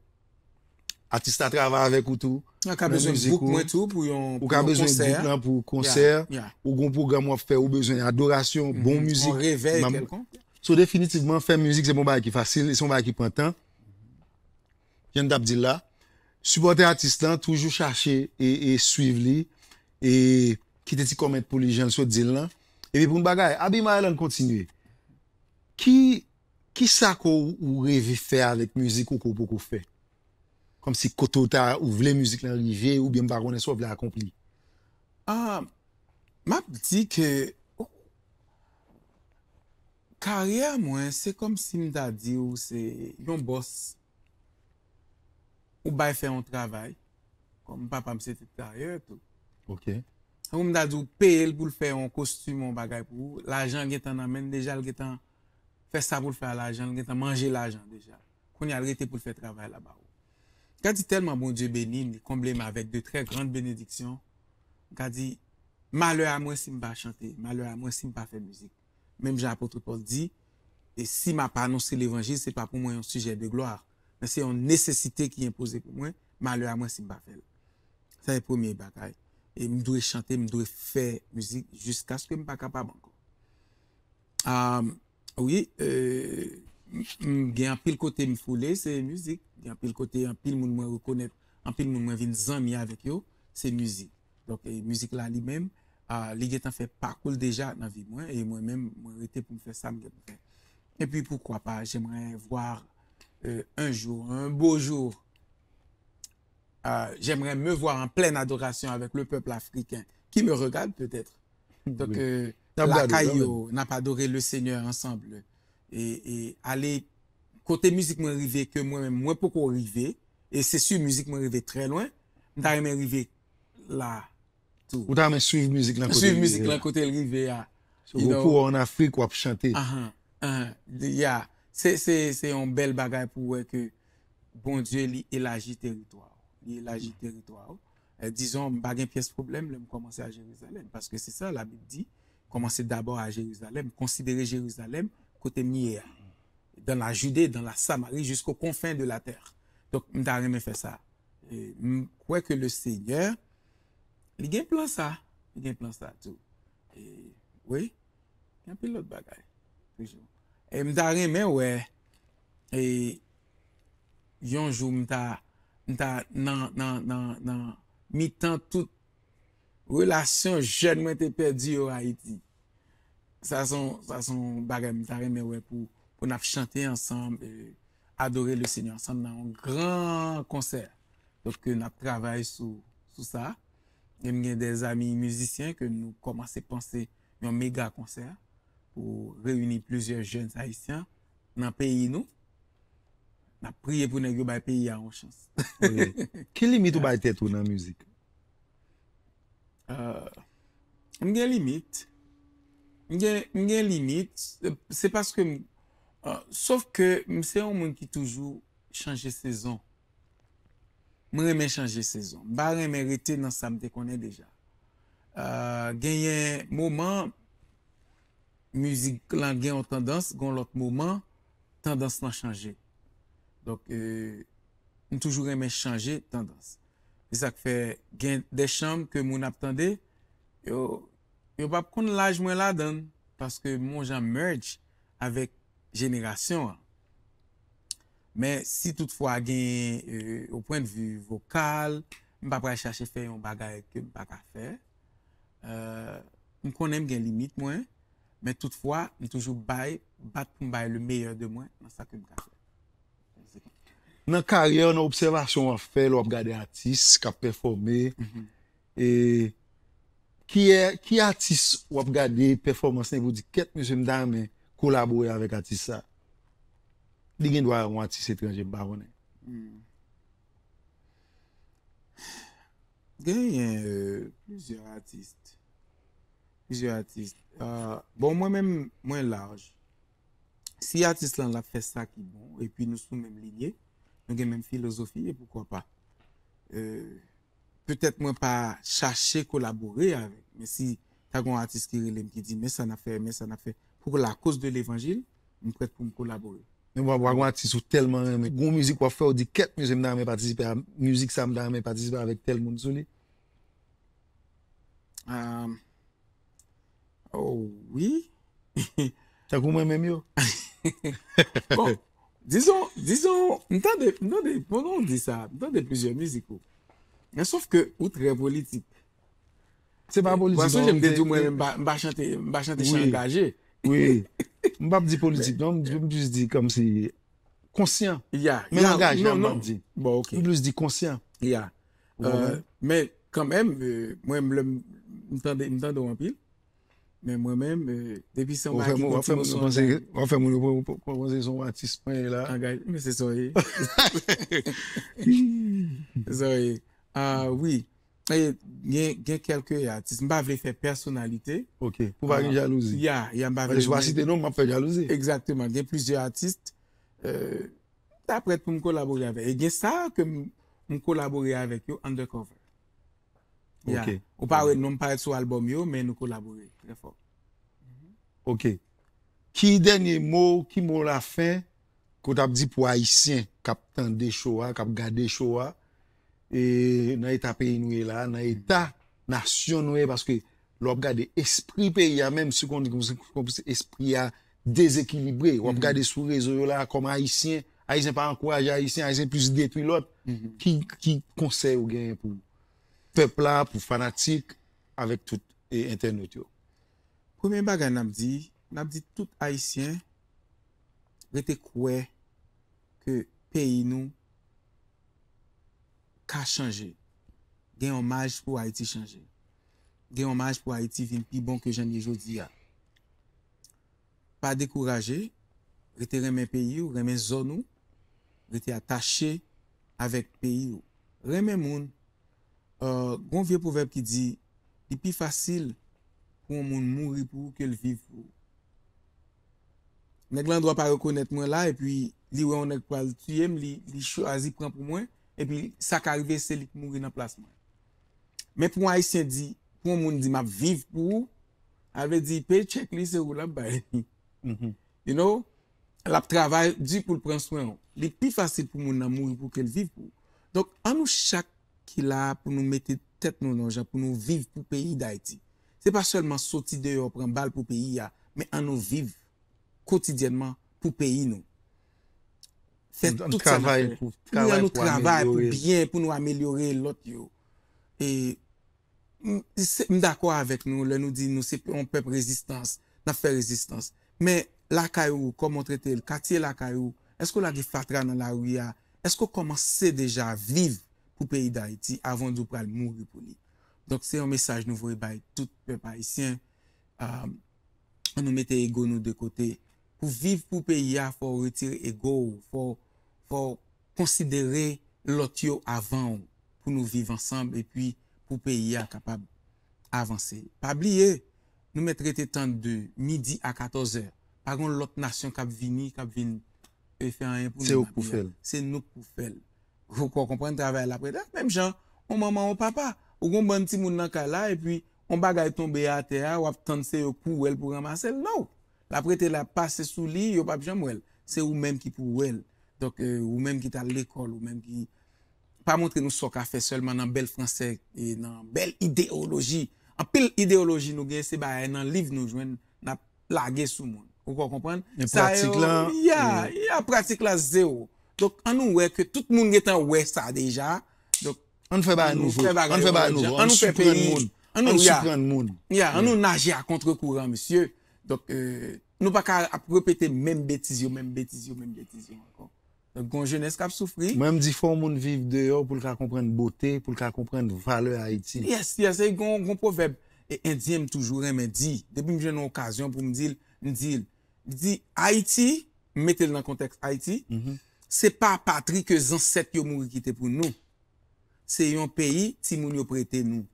atis la travay avèk ou tou. Ou ka bezwen book mwen tou pou yon, ou ka bezwen book lan pou konsè, ou gon pwogram w ap fè, ou bezwen adorasyon, bon mizik. Yon revèy kèlkonk. So, definitivman, fè mizik, se pa yon bagay ki fasil, se yon bagay ki pran tan. Jan n t ap di l la, sipòte atis lan, toujou chache e, e swiv li, e kite ti kòmant pou li, jan l sot di l lan. Epi pou yon bagay, Abimael, ann kontinye. Ki, ki sa ke w, ou reve fè avèk mizik ou ke w poko fè? Kòmsi kote w ta, ou vle mizik lan rive, oubyen m pa konnen sa w vle akonpli. Ah, m ap di ke, oh, karyè mwen, se kòmsi m ta di w se yon bòs. Ou bay fè yon travay. Kòm papa m se te tayè tou. Ok. Tankou m ta di w peye l pou l fè yon kostim, yon bagay pou ou. Lajan gentan nan men l deja, l gentan fè sa pou l fè a lajan, l gentan manje lajan deja. Kounye a l rete pou l fè travay la ba ou. M ka di tèlman Bondye beni m, li konble m avèk de trè grann benediksyon. M ka di, malè a mwen si m pa chante, malè a mwen si m pa fè mizik. Menm jan apot Pòl di, e si m ap anonse levanjil, se pa pou mwen yon sijè de glwa, men se yon nesesite ki enpoze pou mwen, malè a mwen si m pa fè l. Sa se premye bagay. E m dwe chante, m dwe fè mizik jiskaske m pa kapab ankò. Ah, wi, euh, m, m gen anpil kote m foule, se mizik. Gen anpil kote, anpil moun mwen rekonèt, anpil moun mwen vin zanmi avèk yo, se mizik. Donk, e, mizik la li menm, ah, li gentan fè pakou l deja nan vi mwen, e mwen menm, mwen rete pou m fè sa m gen pou fè. Et puis, pourquoi pas, j'aimerais voir, euh, un jour, un beau jour, euh, j'aimerais me voir en pleine adoration avec le peuple africain qui me regarde peut-être. Donc, euh, lakay yo, n ap adore le Seigneur ensemble. E, e ale kote mizik mwen rive, ke mwen menm, mwen poko rive, e se si mizik mwen rive trè lwen, m ta renmen rive la tou. Ou ta renmen swiv mizik lan kote li rive a. Swiv mizik lan kote l rive a. So, you know, pou w an Afrik, w ap chante. Ahan, ahan, yeah. Se, se, se yon bèl bagay pou w wè ke Bondye, li elaji teritwa w. Li elaji teritwa w. Eh, dizon, m pa gen pyès pwoblèm lè m kòmanse a Jerizalèm, paske se sa Labib di, kòmanse dabò a Jerizalèm, konsidere Jerizalèm kote m ye a, dans la Judée, dans la Samarie, jusqu'aux confins de la terre. Donk, m ta renmen fè sa. E m kwè ke le Seigneur, li gen plan sa, li gen plan sa tou. E, wi, gen anpil lòt bagay, toujou. E m ta renmen wè, e yon jou m ta, m ta nan, nan, nan, nan mitan tout relasyon jèn mwen te pèdi yo Ayiti. Sa se yon, sa se yon bagay m ta renmen wè pou, pou n ap chante ansanm, e, adore le Seigneur ansanm nan yon gran konsè. Donk, ke n ap travay sou, sou sa. E m gen de zanmi mizisyen ke nou kòmanse panse yon mega konsè pou reyini plizyè jèn ayisyen nan peyi nou. N ap priye pou nèg yo bay peyi a yon chans. Wi. Ki limit ou bay tèt ou nan mizik? Euh, m gen limit. M gen, m gen limit. Se, se paske m, euh, sof ke m se yon moun ki toujou chanje sezon. Mwen renmen chanje sezon. M pa renmen rete nan sa m te konnen deja. Euh, genyen moman, mizik lan gen yon tandans, gen yon lòt moman, tandans lan chanje. Donk, euh, m toujou renmen chanje tandans. Se sa k fè gen de chanm ke moun ap tande, yo, yo p ap konn laj mwen ladan l, paske m on jan merge avèk jenerasyon an. Men si toutfwa gen, euh, o pwennvi vokal, m pa pral chache fè yon bagay ke m pa ka fè. Euh, m konnen m gen limit mwen, men toutfwa, m toujou bay, bat pou m bay le meilleur de mwen nan sa ke m ka fè. Nan karyè, nan obsèvasyon w ap fè, lè w ap gade atis k ap pèfòme, e ki, ki atis w ap gade pèfòmans li epi w di, kèt, mesye, m ta renmen kolabore avèk atis sa? Li gen dwa yon atis etranje, m pa konnen. Genyen euh, plizyè atis. Plizyè atis. Euh, bon, mwen menm, mwen laj. Si atis lan l ap fè sa ki bon, epi nou sou menm linye, nou gen menm filozofi, e poukwa pa. Euh, Petèt mwen pa chache kolabore avèk, men si ta gen yon atis ki rele m, ki di, men sa n ap fè, men sa n ap fè, pou lakoz de levanjil, m prèt pou m kolabore. Men w ap gen atis ou tèlman renmen, gon mizik w ap fè, ou di, kèt, mesye, m ta renmen patisipe a mizik sa, m ta renmen patisipe avèk tèl moun sou li. Ah, oh, wi. Tankou mwen menm yo. Bon, dizon, dizon, m tande, m tande, pandan w di sa, m tande plizyè mizik ou. Men sof ke ou trè politik. Se pa politik. Mwen sonje m te di w mwen menm m pa chante, m pa chante chan angaje. Wi. M p ap di politik non, m jis di kòmsi konsyan. Men angaje a m p ap di. M plis di konsyan. Men kanmenm, mwen menm lè m tande, m tande w anpil. Men mwen menm, depi se yon bagay ki kontinye sou angaje. W ap fè moun yo panse se yon atis mwen ye la. Angaje, men se sa w ye. Se sa w ye. Ah wi. Gen, gen kèlke atis. M pa vle fè pèsonalite. Ok. Pou pa gen jalouzi. Ya, ya, m pa vle. Paske si w pa site non, m ap fè jalouzi. Egzakteman. Gen plizyè atis. M ta prèt pou m kolabore avèk. E gen sa ke m kolabore avèk yo undercover. Ya. Ou pa wè non m parèt sou albòm yo, men nou kolabore trè fò. Ok. Ki dènye mo, ki mo lafen ke w t ap di pou Ayisyen k ap tande show a, k ap gade show a, e nan eta peyi nou ye la, nan eta nasyon nou ye, paske lè w ap gade espri peyi a menm, si w konn, konn espri a dezekilibre, w ap gade sou rezo yo la, kòm Ayisyen, Ayisyen pa ankouraje Ayisyen, Ayisyen plis detwi lòt. Ki, ki konsèy ou genyen pou pèp la, pou fanatik, avèk tout e entènot yo? Premye bagay n ap di, n ap di tout Ayisyen rete kwè ke peyi nou ka chanje. Gen yon maj pou Ayiti chanje. Gen yon maj pou Ayiti vin pi bon ke jan l ye jodi a. Pa dekouraje, rete renmen peyi w, renmen zòn ou, rete atache avèk peyi w. Renmen moun. Euh, gon vye pwovèb ki di, li pi fasil pou yon moun mouri pou ou ke l viv pou ou. Nèg lan dwa pa rekonèt mwen la, epi li wè yon nèg pral tiye m, li, li chwazi pran pou mwen, epi sa ka rive se li k mouri nan plas mwen. Men pou yon Ayisyen di, pou yon moun di m ap viv pou ou, sa vle di paycheck li se ou l ap bay. You know, l ap travay di pou l pran swen w. Li pi fasil pou moun nan mouri pou ke l viv pou ou. Donk, an nou chak ki la a pou nou mete tèt nou nan yon jan pou nou viv pou peyi Dayiti. Se pa sèlman soti deyò pran bal pou peyi a, men an nou viv kotidyènman pou peyi nou. Fè tout sa n ap fè. Wi, an nou travay pou byen, pou nou amelyore lòt yo. E m dakò avèk nou lè nou di nou se yon pèp rezistans, n ap fè rezistans. Men lakay ou, kòman w trete l, katye lakay ou, èske w lage fatra nan lari a? Èske w kòmanse deja viv pou peyi Dayiti avan w di w pral mouri pou li? Donk se yon mesaj nou voye bay tout pèp ayisyen. An nou mete ego nou de kote. Pou viv pou peyi a, fò w retire ego w, fò, fò w konsidere lòt yo avan w, pou nou viv ansanm epi pou peyi a kapab avanse. Pa bliye, nou mèt rete tann de midi a katòz è. Pa gen lòt nasyon k ap vini, k ap vin e fè anyen pou nou. Se ou k pou fè l. Se nou k pou fè l. Ou konprann travay la prete. Menm jan, yon manman, yon papa, ou gon bann timoun nan kay la, epi yon bagay tonbe atè a, w ap tann se yo k pou wè l pou ranmase l. No! L ap rete la, pase sou li, yo p ap janm wè l. Se ou menm ki pou wè l. Donk, euh, ou menm ki t al lekòl, ou menm ki pa montre nou sa w ka fè sèlman nan bèl fransè e nan bèl ideyoloji. Anpil ideyoloji nou gen, se bagay nan liv nou jwenn, n ap lage sou moun. Ou ka konprann? Men sa pratik yo, la, ya, ya, pratik la, zewo. Donk, an nou wè ke tout moun gentan wè sa deja. Donk, an nou fè bagay nouvo. An nou fè bagay nouvo. An nou fè peyi. An nou siprann moun. Ya, an nou naje a kontre kouran, mesye. Donk, euh, nou pa ka ap repete menm betiz yo, menm betiz yo, menm betiz yo ankò. Donk, gon jenès k ap soufri. Mwen, m di fò yon moun viv deyò pou l ka konprann bote, pou l ka konprann valè Ayiti. Yes, yes, e gon, gon pwovèb e, endyen m toujou renmen di, depi m jwenn yon okazyon pou m di l, m di l, m di, Ayiti, m mete l nan kontèks Ayiti, se pa patri ke zansèt yo mouri kite pou nou. Se yon peyi timoun yo prete nou.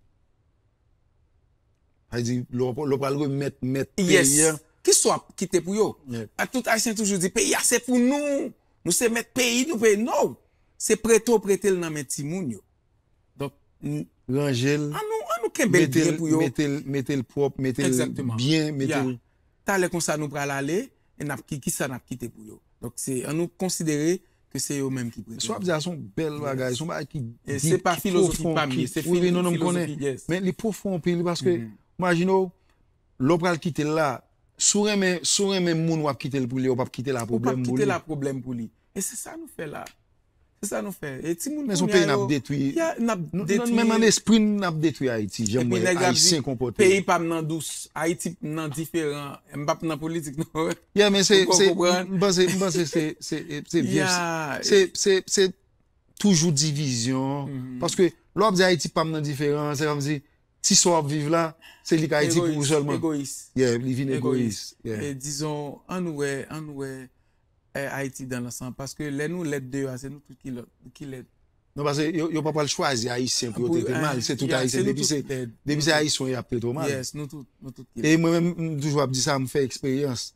Sa vle di, lè w, lè w pral remèt mèt peyi a. Ki sa w ap kite pou yo? A tout Ayisyen toujou di, peyi a se pou nou. Nou se mèt peyi, nou peyi. No! Se prete w prete l nan men timoun yo. Donk, ranje l, an nou, an nou kenbe l byen pou yo. Mete l, mete l pwòp, mete l byen, mete l. Talè konsa nou pral ale, e n ap ki, ki sa n ap kite pou yo. Donk, se, an nou konsidere ke se yo menm ki prete nou. Sa w ap di a se yon bèl bagay, se yon bagay ki dip, ki pwofon, ki, wi, non, non, m konnen. Men li pwofon anpil, paske, imajine w, lè w pral kite l la, si w renmen, si w renmen moun w ap kite l pou li, w p ap kite l a pwoblèm pou li. Ou p ap kite l a pwoblèm pou li. E se sa nou fè la. Se sa nou fè. E timoun kounye a yo, n ap detwi. Men se yon peyi n ap detwi. Menm an espri n, n ap detwi Ayiti, jan mwen Ayisyen konpòte yo. Peyi pa m nan dous, Ayiti nan diferan. M p ap nan politik, non. Yeah, men se, se, m panse, m panse se, se, se vye. Se, se, se toujou divizyon. Paske lè w ap di Ayiti pa m nan diferan, se kòmsi ti sa w ap viv la, se li k Ayiti pou ou sèlman. Egoyis. Yeah, li vin egoyis. Yeah. E dizon, an nou wè, an nou wè, eh, Ayiti dans le sang. Paske lè nou lèd deyò a, se nou tout ki lòt, ki lèd. Non, paske yo, yo pa pral chwazi Ayisyen pou yo trete mal. Se tout Ayisyen. Depi se, depi se Ayisyen, y ap trete w mal. Yes, nou tout, nou tout ki lèd. E mwen menm, m toujou ap di sa, m fè eksperyans.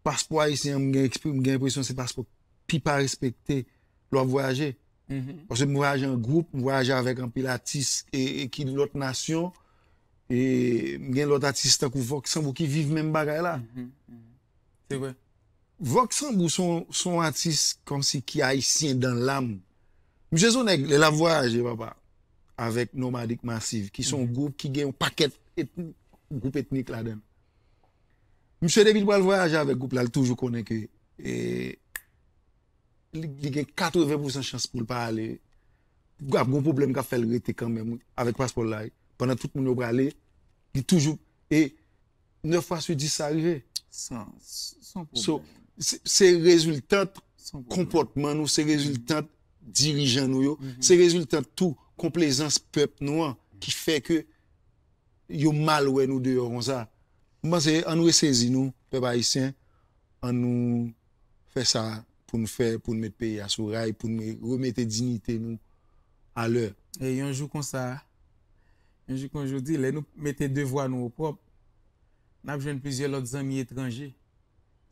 Paspò ayisyen an, m gen ekspe-, m gen enpresyon se paspò ki pi pa respekte lè w ap vwayaje. Paske m vwayaje an gwoup, m vwayaje avèk anpil atis e, e ki lòt nasyon. E m gen lòt atis tankou Vòk Sanbou ki viv menm bagay la. Se vre. Vòk Sanbou se yon, se yon atis kòmsi ki ayisyen dan lam. Misye se yon nèg, lè l ap vwayaje, papa, avèk Nomadic Massive, ki se yon gwoup ki gen yon pakèt etn-, gwoup etnik ladan l. Misye, depi l pral vwayaje avèk gwoup la, l toujou konnen ke, e, li, li gen katreven pousan chans pou l pa ale. Ap gon pwoblèm k ap fè l rete kanmenm avèk paspò l la. Pandan tout moun yo prale, li toujou, e nèf fwa sou dis sa rive. San, san pwoblèm. So, se, se reziltan konpòtman nou, se reziltan dirijan nou yo, se reziltan tou konplezans pèp nou an ki fè ke yo mal wè nou deyò konsa. M panse, ann resezi nou, pèp ayisyen, ann nou fè sa pou n fè, pou n met peyi a sou ray, pou n remete diyite nou alè. E yon jou konsa, yon jou kon jodi, lè nou mete devwa nou opwòp, n ap jwenn plizyè lòt zanmi etranje.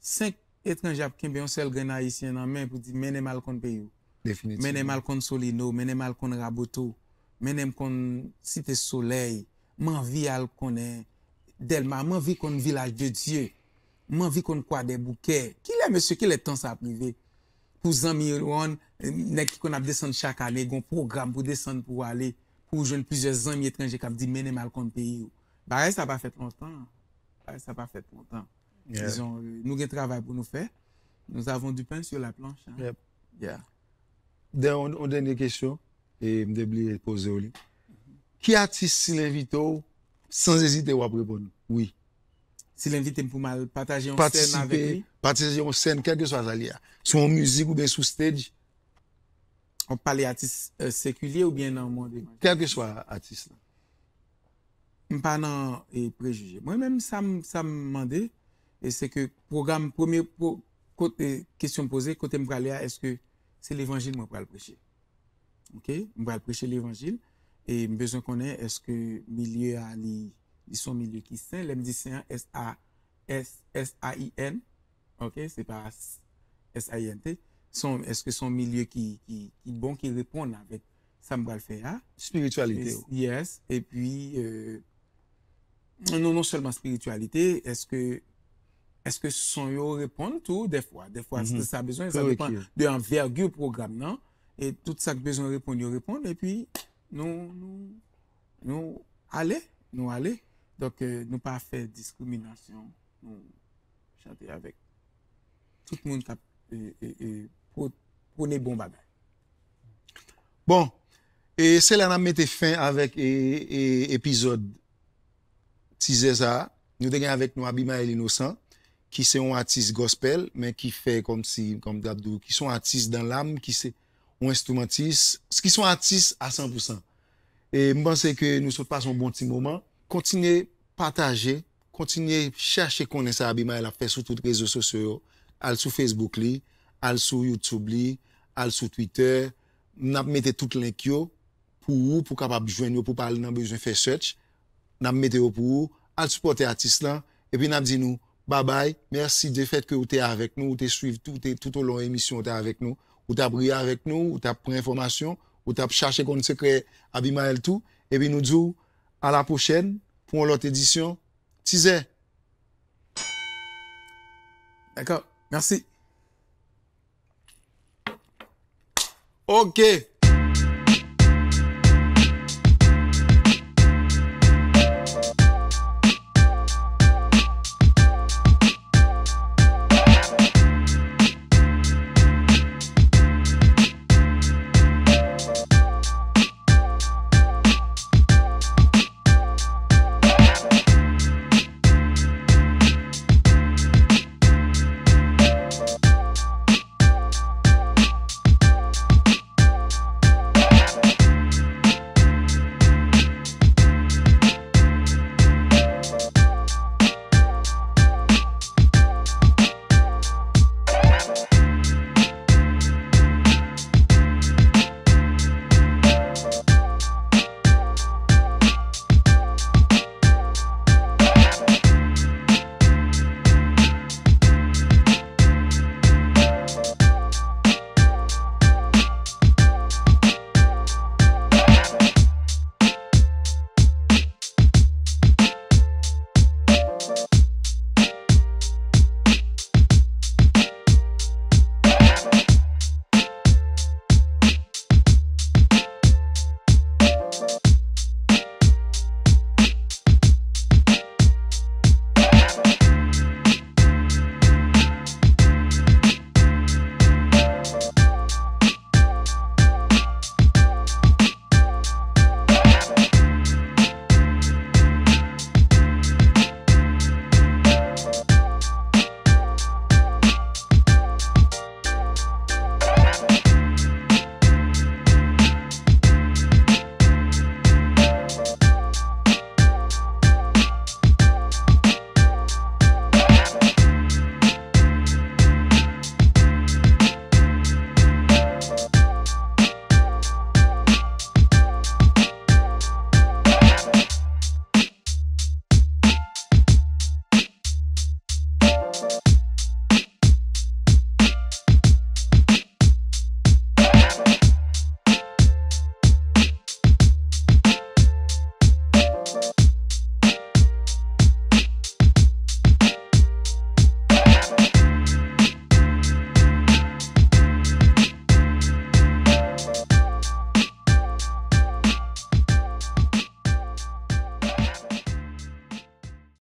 Senk etranje ap kenbe yon sèl grenn ayisyen nan men pou di, "Mennen m al konn peyi w. Mennen m al konn Solino, mennen m al konn Raboto, mennen m konn Site Solèy. M anvi al konnen Dèlma, m anvi konn Vilaj de Dye, m anvi konn Kwadèboukè." Kilè, mesye, kilè tan sa ap rive? Pou zanmi w, nèg ki konn ap desann chak ane, gon pwogram pou desann pou w ale, pou w jwenn plizyè zanmi etranje k ap di, "Mennen m al konn peyi w." Bagay sa pa fèt lontan. Bagay sa pa fèt lontan. Dizon, euh, nou gen travay pou nou fè. Nous avons du pain sur la planche, hein. Yeah. Den, yon, yon dènye kesyon, e m te bliye poze w li. Ki atis, si l envite w, san ezite, w ap reponn wi? Si l envite m pou m al pataje yon sèn avèk li? Patisipe, pataje yon sèn, kèlkeswa sa l ye a. Sou yon mizik oubyen sou stage? W ap pale atis, euh, sekilye oubyen nan mond evanjelik? Kèlkeswa atis la. M pa nan, e, prejije. Mwen menm, sa m, sa m mande, e, se ke pwogram, premye, pwo-, kote, kesyon m poze, kote m prale a, èske se levanjil mwen pral preche? Oke? M pral preche levanjil, e m bezwen konnen èske milye a, li, li se yon milye ki sen. Lè m di sen an, S A, S, S A I N, oke, se pa S A I N T. Se yon, èske se yon milye ki, ki, ki bon, ki reponn avèk sa m pral fè a? Espirityalite ou. Yes. Epi, euh, non, non sèlman espirityalite, èske Èske son yo reponn tou dèfwa? Dèfwa, mm -hmm. Sa bezwen, sa depann de anvègi pwogram nan. E tout sa k bezwen reponn, yo reponn. Epi, nou, nou, nou ale, nou ale. Donk, euh, nou pa fè diskriminasyon. Nou chante avèk tout moun k ap e, e, e, pwone bon bagay. Bon, e se la n ap mete fen avèk e, e, epizòd tizè sa a. Nou te gen avèk nou Abimael Innocent, ki se yon atis gospel, men ki fè kòmsi, kòm m t ap di w, ki se yon atis dan lam, ki se yon enstrimantis, ki se yon atis a san pou san. E m panse ke nou sot pase yon bon ti moman. Kontinye pataje, kontinye chache konnen sa Abimael ap fè sou tout rezo sosyo yo. Al sou Facebook li, al sou YouTube li, al sou Twitter. N ap mete tout link yo pou ou, pou kapab jwenn yo, pou pa al nan bezwen fè search. N ap mete yo pou ou. Al sipòte atis lan. Epi n ap di nou, babay, mèsi de fèt ke ou te avèk nou, ou te swiv tout, ou te, tout olon emisyon ou te avèk nou. Ou t ap ri avèk nou, ou t ap pran enfòmasyon, ou t ap chache konn sekrè Abimael tou. Epi nou di w, a la pwochèn pou yon lòt edisyon. Tizè. Dakò. Mèsi. Ok.